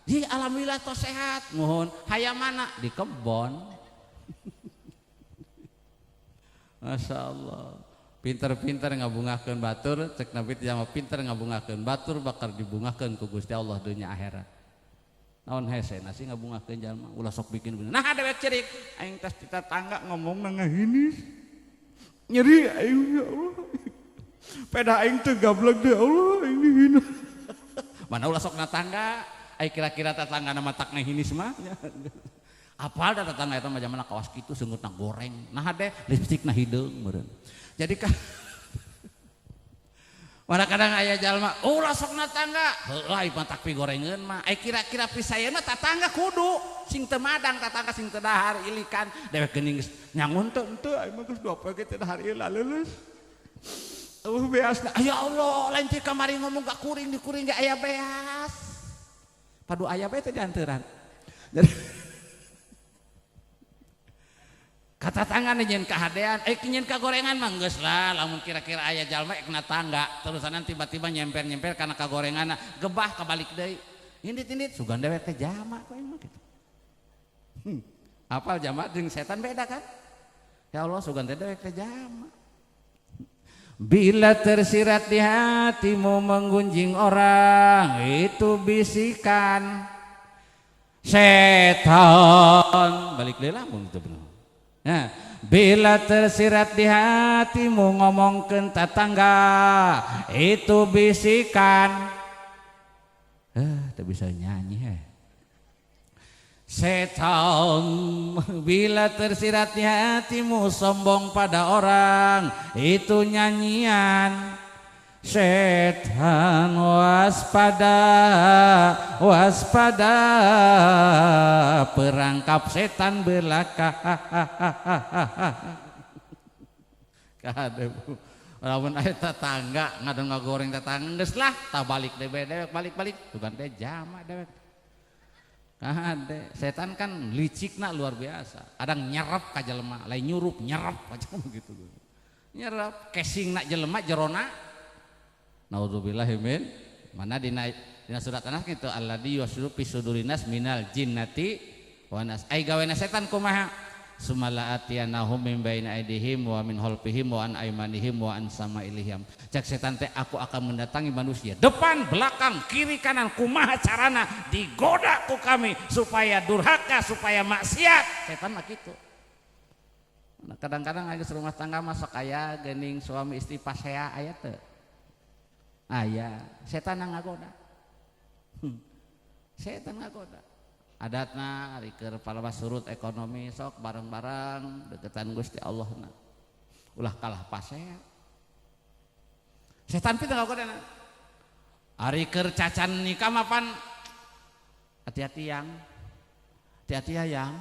Di alhamdulillah tos sehat mohon hayam mana di kebon. Masya Allah. Pinter-pinter ngabungahkeun batur, cek Nabi teh mah pinter ngabungahkeun batur bakal dibungahkeun ku Gusti Allah dunya akhirat. Naon hese nasi ngabungahkeun jalma ulah sok bikin bener. Nah dewek cerik aing tes di tetangga ngomongna ngahinis. Nyeri aing ya Allah. Peda aing teu gablek deui Allah aing dihina. Mana ulah sok na tangga, ai kira-kira tetangga na matak ngehinis mah. Apal da tetangga eta mah jamana kawas kitu seungutna goreng. Nah hade lipstikna hideung meureun. Jadi kan mana kadang aya jalma ulah sok na tangga, heuh ai matak pigorengeun mah. Ai kira-kira pisayeun mah tatangga kudu sing teu madang tatangga sing teu dahar ilikan dewek geuning geus nyangun teu henteu ai mah geus 2 poe ge teu dahar ieu laleuleus. Eueuh beasna, ya Allah lain ti kamari ngomong ka kuring di kuring ge aya beas. Padu aya bae teh dianteran. Jadi kata tangan nyen kahadean, nyen kagorengan mah geus lah, lamun kira-kira aya jalma ek na tangga, terusanan tiba-tiba nyemper-nyemper kana kagorenganna, gebah kabalik deui. Indit-indit sugan dewek teh jama ku aing mah kitu. Apal jama jeung setan beda kan? Ya Allah sugan teh dewek teh jama. Bila tersirat di hatimu menggunjing orang, itu bisikan setan. Balik deui lamun itu bener. Nah, bila tersirat di hatimu ngomongkeun tetangga, itu bisikan. Teu bisa nyanyi heh. Setan. Bila tersirat di hatimu sombong pada orang, itu nyanyian setan. Waspada, waspada, perangkap setan belaka. Kade bu, lamun aya tetangga ngadon ngagoreng tetangga geus lah, tah balik deui dewek balik-balik, bukan teh jama dewek. Kade, setan kan licikna luar biasa. Kadang nyerap ka jelema, lain nyurup nyerap aja begitu. Nyerap casingna jelema jerona. Naudzubillahi min mana dina surat An-Nas kitu alladzi yuwaswisu fi sudurinas minal jinnati wan nas. Ai gawena setan kumaha? Sumala atiyanahum min baini aidihim wa min khalfihim wa an aimanihim wa an samailihim. Cak setan teh aku akan mendatangi manusia depan, belakang, kiri, kanan, kumaha carana digoda ku kami supaya durhaka, supaya maksiat. Setan mah kitu. Nah, kadang-kadang geus rumah tangga mah sok aya geuning suami istri pasea aya teu? Aya, setan ngagoda. Setan ngagoda. Adatna ari keur palebah surut ekonomi sok bareng-bareng deketan Gusti Allahna. Ulah kalah pasea. Setan pita ngagodana. Ari keur cacan nikah mah pan hati-hati yang. Hati-hati ya yang.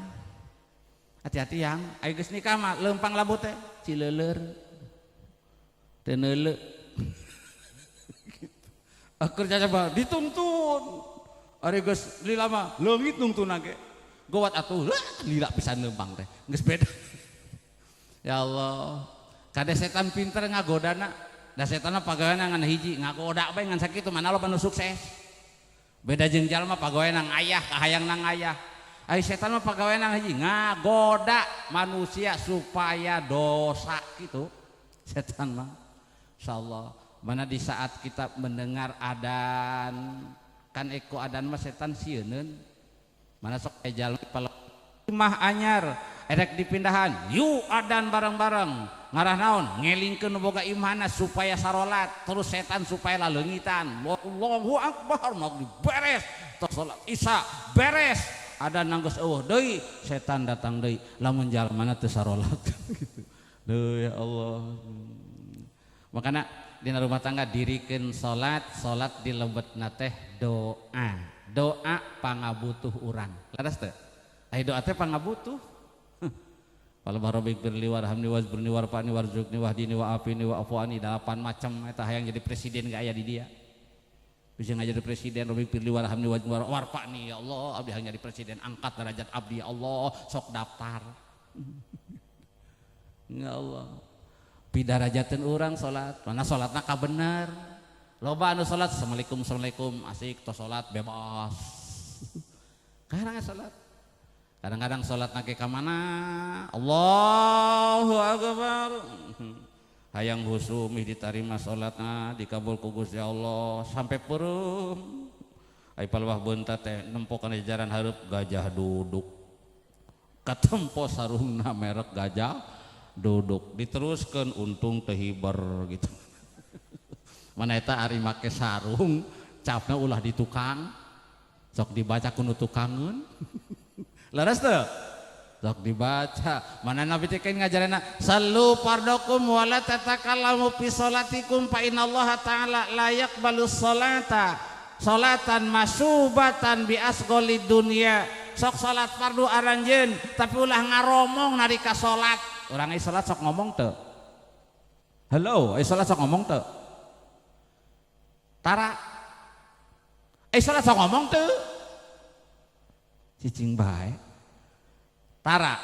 Hati-hati yang. Ari geus nikah mah leumpang labu teh cileuleur. Teu neuleu. Akur caca mah dituntun. Ari geus lila mah leungit nungtuna ge. Gowat atuh lila pisan leumpang teh. Geus beda. Ya Allah. Kade setan pinter ngagodana. Da setanna pagaweana ngan hiji, ngagoda bae ngan sakitu mana loba nu sukses. Beda jeung jalma pagaweana ngayah, kahayangna ngayah. Ari setan mah pagaweana hiji, ngagoda manusia supaya dosa kitu. Setan mah. Insyaallah. Mana di saat kita mendengar adan kan eko adan mah setan sieuneun. Mana sok jalma imah anyar erek dipindahan yuk adan bareng-bareng ngarah naon ngelingkeun nu boga imahna supaya sarolat terus setan supaya laleungitan. Allahu akbar maghrib beres tos salat isya beres adan geus eueuh deui setan datang deui lamun jalmana teu sarolat gitu. Duh ya Allah. Makana dina rumah tangga dirikeun salat, salat dilebetna teh doa. Doa pangabutuh urang. Leres teu? Ai doa teh pangabutuh. Palebah robik birli warhamni wajburni warfa'ni warzuqni wahdini wa'afini wa'fu'ani 8 macam eta hayang jadi presiden ge aya di dia. Bisa jadi presiden robik birli warhamni wajburni warfa'ni ya Allah abdi hayang jadi presiden angkat derajat abdi ya Allah sok daftar. Ya Allah. Pidarajateun urang salat, mana salatna ka bener. Loba anu salat assalamualaikum assalamualaikum asik tos salat bebas. Kadang salat. Kadang-kadang salatna ge ka mana? Allahu akbar. Hayang husu mih ditarima salatna dikabul ku Gusti Allah sampai peureum. Ai palebah beunta teh nempo kana jajaran hareup gajah duduk. Katempo sarungna merek gajah duduk diteruskan untung teu hiber gitu. Mana eta ari make sarung Capna ulah di tukang. Sok dibaca ku nu tukangeun. Leres teu? Sok dibaca. Mana Nabi teh kan ngajarana sallu fardakum wala tatakallamu fi sholatikum fa innallaha ta'ala la yaqbalu sholata sholatan masubatan bi asgholid dunya. Sok salat fardu aranjeun tapi ulah ngaromong nalika salat. Urang ai salat sok ngomong teu? Halo, ai salat sok ngomong teu? Tara. Ai salat sok ngomong teu? Cicing bae. Tara.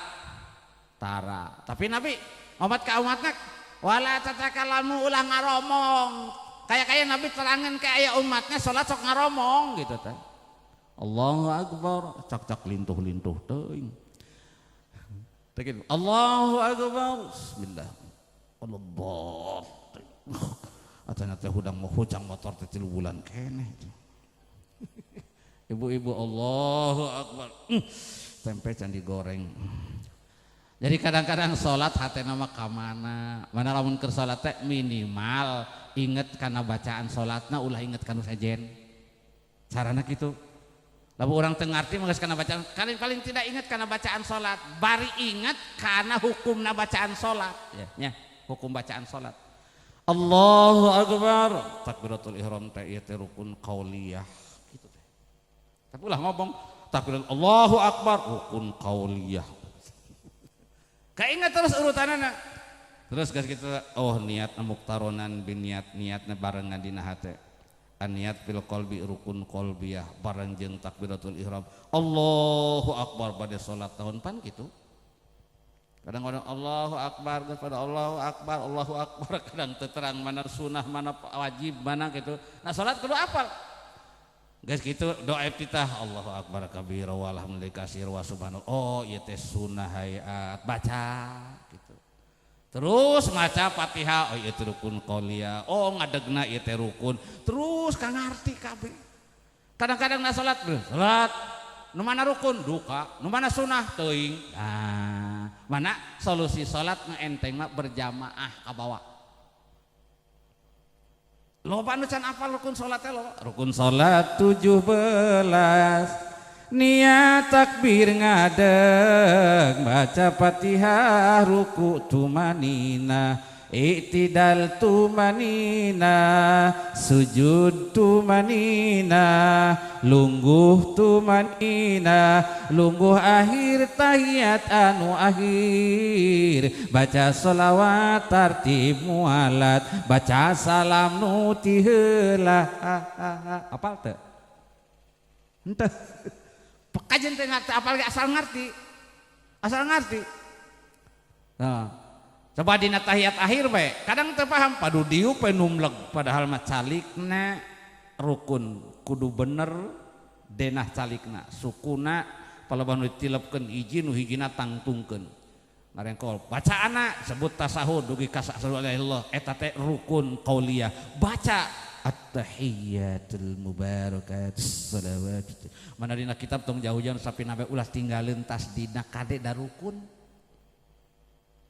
Tara. Tapi Nabi omat ka umatna wala tatakallamu ulah ngaromong. Kayak-kayak Nabi terangin ke aya umatnya salat sok ngaromong gitu teh. Allahu Akbar, cak-cak lintuh-lintuh teuing. Teh gitu. Allahu Akbar. Bismillah. Allah. Atana teh hudang mau hujang motor teh 3 bulan keneh. Ibu-ibu Allahu Akbar. Tempe can digoreng. Jadi kadang-kadang salat hatena mah ka mana? Mana lamun keur salat teh minimal inget kana bacaan salatna ulah inget kana sejen. Carana kitu. Lamun urang teu ngarti mah geus kana bacaan, kalian paling tidak inget kana bacaan salat, bari inget kana hukumna bacaan salat. Ya, nya, hukum bacaan salat. Allahu Akbar. Takbiratul ihram teh ieu teh rukun qauliyah kitu teh. Tapi ulah ngomong takbiratul Allahu Akbar rukun qauliyah. Kaingat terus urutanana. Terus geus kitu oh niat muktaronan bin niat niatna barengan dina hate. Niat fil qalbi rukun qalbiyah bareng jeung takbiratul ihram. Allahu Akbar pada salat tahun pan kitu. Kadang-kadang Allahu Akbar geus pada Allahu Akbar, Allahu Akbar kadang teu terang mana sunah mana wajib mana gitu. Nah salat kudu apal. Geus kitu doa iftitah Allahu Akbar kabira walhamdulillahi katsir wa subhanallah. Oh ieu teh sunah hayat baca gitu. Terus maca Fatihah, oh ieu teh rukun qauliyah. Oh ngadegna ieu teh rukun. Terus ka ngarti kabeh. Kadang-kadang na salat, salat nu mana rukun duka, nu mana sunah teuing. Nah, mana solusi salat nu enteng mah berjamaah ka bawa. Loba nu can apal rukun salat teh loba. Rukun salat 17. Niat takbir ngadeg, baca Fatihah, ruku tumanina, i'tidal tumanina, sujud tumanina, lungguh tumanina, lungguh akhir tahiyat anu akhir, baca sholawat tartib mualat, baca salam nu ti heula. Apal teu? Henteu. Pekajen teh ngarti apalagi asal ngarti. Asal ngarti. Nah, coba dina tahiyat akhir bae, kadang teu paham padu diuk we numleg padahal mah calikna rukun kudu bener denah calikna, sukuna palebah nu ditilepkeun hiji nu hijina tangtungkeun. Ngarengkol bacaana sebut tasahud dugi ka asyhadu alla ilaha illallah eta teh rukun qauliyah. Baca at-tahiyyatul mubarakat shalawat. Mana dina kitab tong jauh-jauh sapi nabe ulah tinggalin tas dina kade darukun.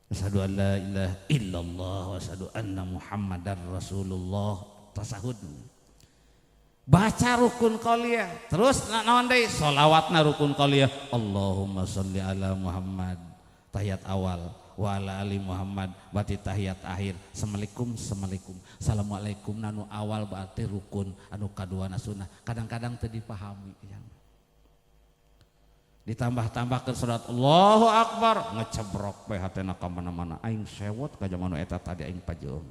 Asyhadu an la ilaha illallah wa asyhadu anna Muhammadar Rasulullah. Tasahud. Baca rukun qauliyah. Terus naon deui? Sholawatna rukun qauliyah. Allahumma sholli ala Muhammad. Tahiyat awal wa ala ali Muhammad berarti tahiyat akhir. Assalamualaikum, assalamualaikum. Assalamualaikum nanu awal berarti rukun, anu kaduana sunnah. Kadang-kadang teu dipahami. Ditambah-tambah ke surat Allahu Akbar ngecebrok we hatena ka mana-mana. Aing sewot ka jaman eta tadi aing pajeung.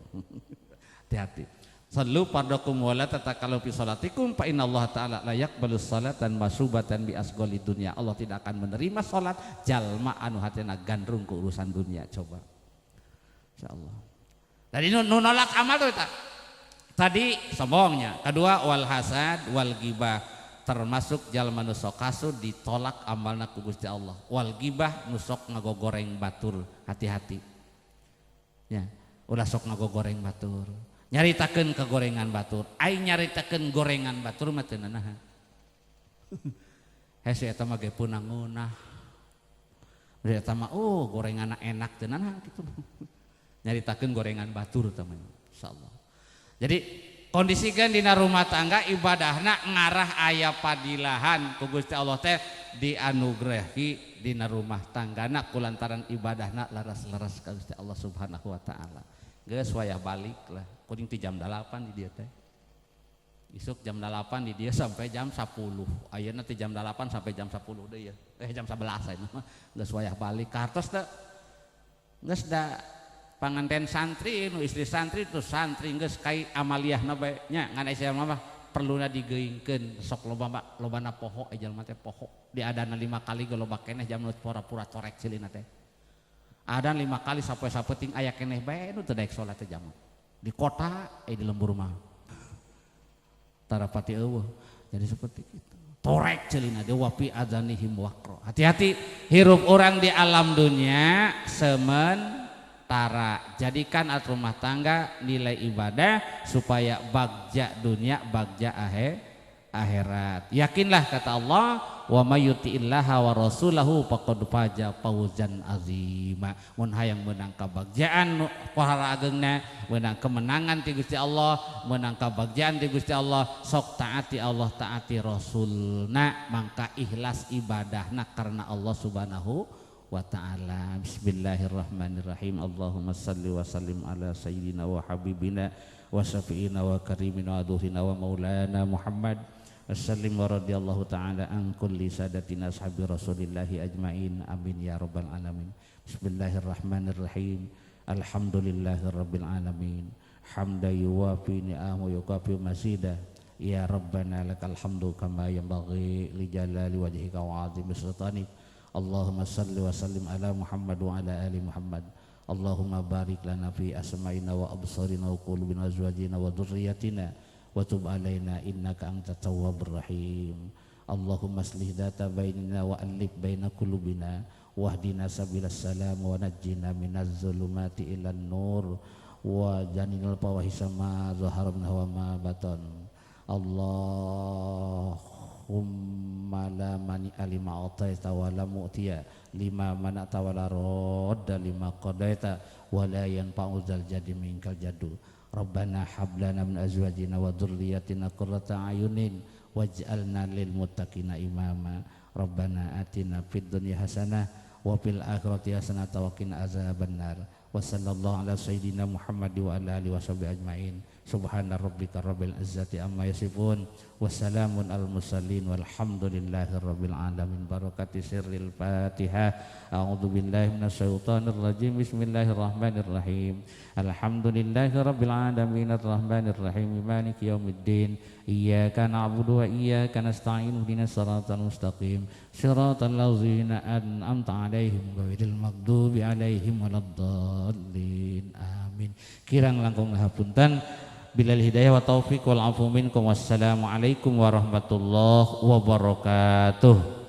Hati-hati. Sallu fardakum wa la tatakallamu fi salatikum fa innallaha ta'ala la yaqbalu salatan masubatan bi asghali dunya. Allah tidak akan menerima salat jalma anu hatena gandrung ke urusan dunia. Coba. Insyaallah. Tadi nu nolak amal tuh eta. Tadi sombongnya. Kedua wal hasad wal ghibah, termasuk jalma nu sok kasud ditolak amalna ku Gusti Allah. Wal ghibah nu sok ngagogoreng batur, hati-hati. Ya, ulah sok ngagogoreng batur. Nyaritakeun ke gorengan batur, aing nyaritakeun gorengan batur mah teu nanahan. Hese eta mah ge punangunah. Eta mah oh gorenganna enak teu nanahan kitu. Nyaritakeun gorengan batur teh mah insyaallah. Jadi Kondisikan dina rumah tangga ibadahna ngarah aya padilahan ku Gusti Allah teh dianugerahi dina rumah tanggana kulantaran ibadahna laras-laras ka Gusti Allah Subhanahu wa taala. Geus wayah balik lah, kuring ti jam 8 di dieu teh. Isuk jam 8 di dieu sampai jam 10. Ayeuna ti jam 8 sampai jam 10 deui ya. Jam 11 ayeuna mah geus wayah balik. Kartos teh geus da panganten santri nu istri santri tuh santri geus kai amaliyahna bae nya ngan aya mah perluna digeungkeun sok loba lobana poho jalma teh poho diadana 5 kali ge loba keneh jam nu pura-pura torek ceulina teh adan 5 kali sapoe sapeting aya keneh bae nu teu daek salat teh jam di kota di lembur mah tarapati eueuh jadi seperti itu torek ceulina dewa fi adzanihim waqra. Hati-hati hirup orang di alam dunia semen tara, jadikan at rumah tangga nilai ibadah supaya bagja dunia bagja akhirat. Yakinlah kata Allah, wa may yuti'illaha wa rasulahu faqad faza fawzan azima. Mun hayang meunang kabagjaan pohara agengna, meunang kemenangan ti Gusti Allah, meunang kabagjaan ti Gusti Allah, sok taati Allah, taati Rasulna, mangka ikhlas ibadahna karena Allah Subhanahu wa ta'ala. Bismillahirrahmanirrahim. Allahumma salli wa sallim ala sayyidina wa habibina wa syafi'ina wa karimina wa duhina wa maulana Muhammad. Assalim wa radhiyallahu ta'ala an kulli sadatina ashabi rasulillahi ajmain. Amin ya rabbal alamin. Bismillahirrahmanirrahim. Alhamdulillahi rabbil alamin. Hamda yuwafi ni'amu yukafi masida. Ya rabbana lakal hamdu kama yanbaghi li jalali wajhika wa 'azimi sultanik. Allahumma salli wa sallim ala Muhammad wa ala ali Muhammad. Allahumma barik lana fi asma'ina wa absarina wa qulubina wa azwajina wa dhurriyyatina wa tub alaina innaka antat tawwabur rahim. Allahumma aslih dhata bainina wa alif baina qulubina wahdina sabilas salam wa najjina minaz zulumati ilan nur wa janinal fawahisa ma zahara minha wa ma batan. Allahumma la mani'a lima a'taita wa la mu'tiya lima mana'ta wa la radda lima qadaita wa la yanfa'u dzal jaddi minkal jaddu. Rabbana hab lana min azwajina wa dhurriyyatina qurrata a'yunin waj'alna lil muttaqina imama. Rabbana atina fid dunya hasanah wa fil akhirati hasanah wa qina azabannar. Wa sallallahu ala sayyidina Muhammad wa ala alihi washabihi ajmain. Subhana rabbika rabbil izzati amma yasifun wa salamun al mursalin walhamdulillahi rabbil alamin. Barakati sirril Fatihah. A'udzu billahi minasyaitonir rajim. Bismillahirrahmanirrahim. Alhamdulillahi rabbil alamin arrahmanir rahim maliki yaumiddin. Iyyaka na'budu wa iyyaka nasta'in ihdinas siratal mustaqim siratal ladzina an'amta 'alaihim ghairil maghdubi 'alaihim waladdallin. Amin. Kirang langkung hapunten. Bilal hidayah wa taufiq wal afu minkum. Wassalamualaikum warahmatullahi wabarakatuh.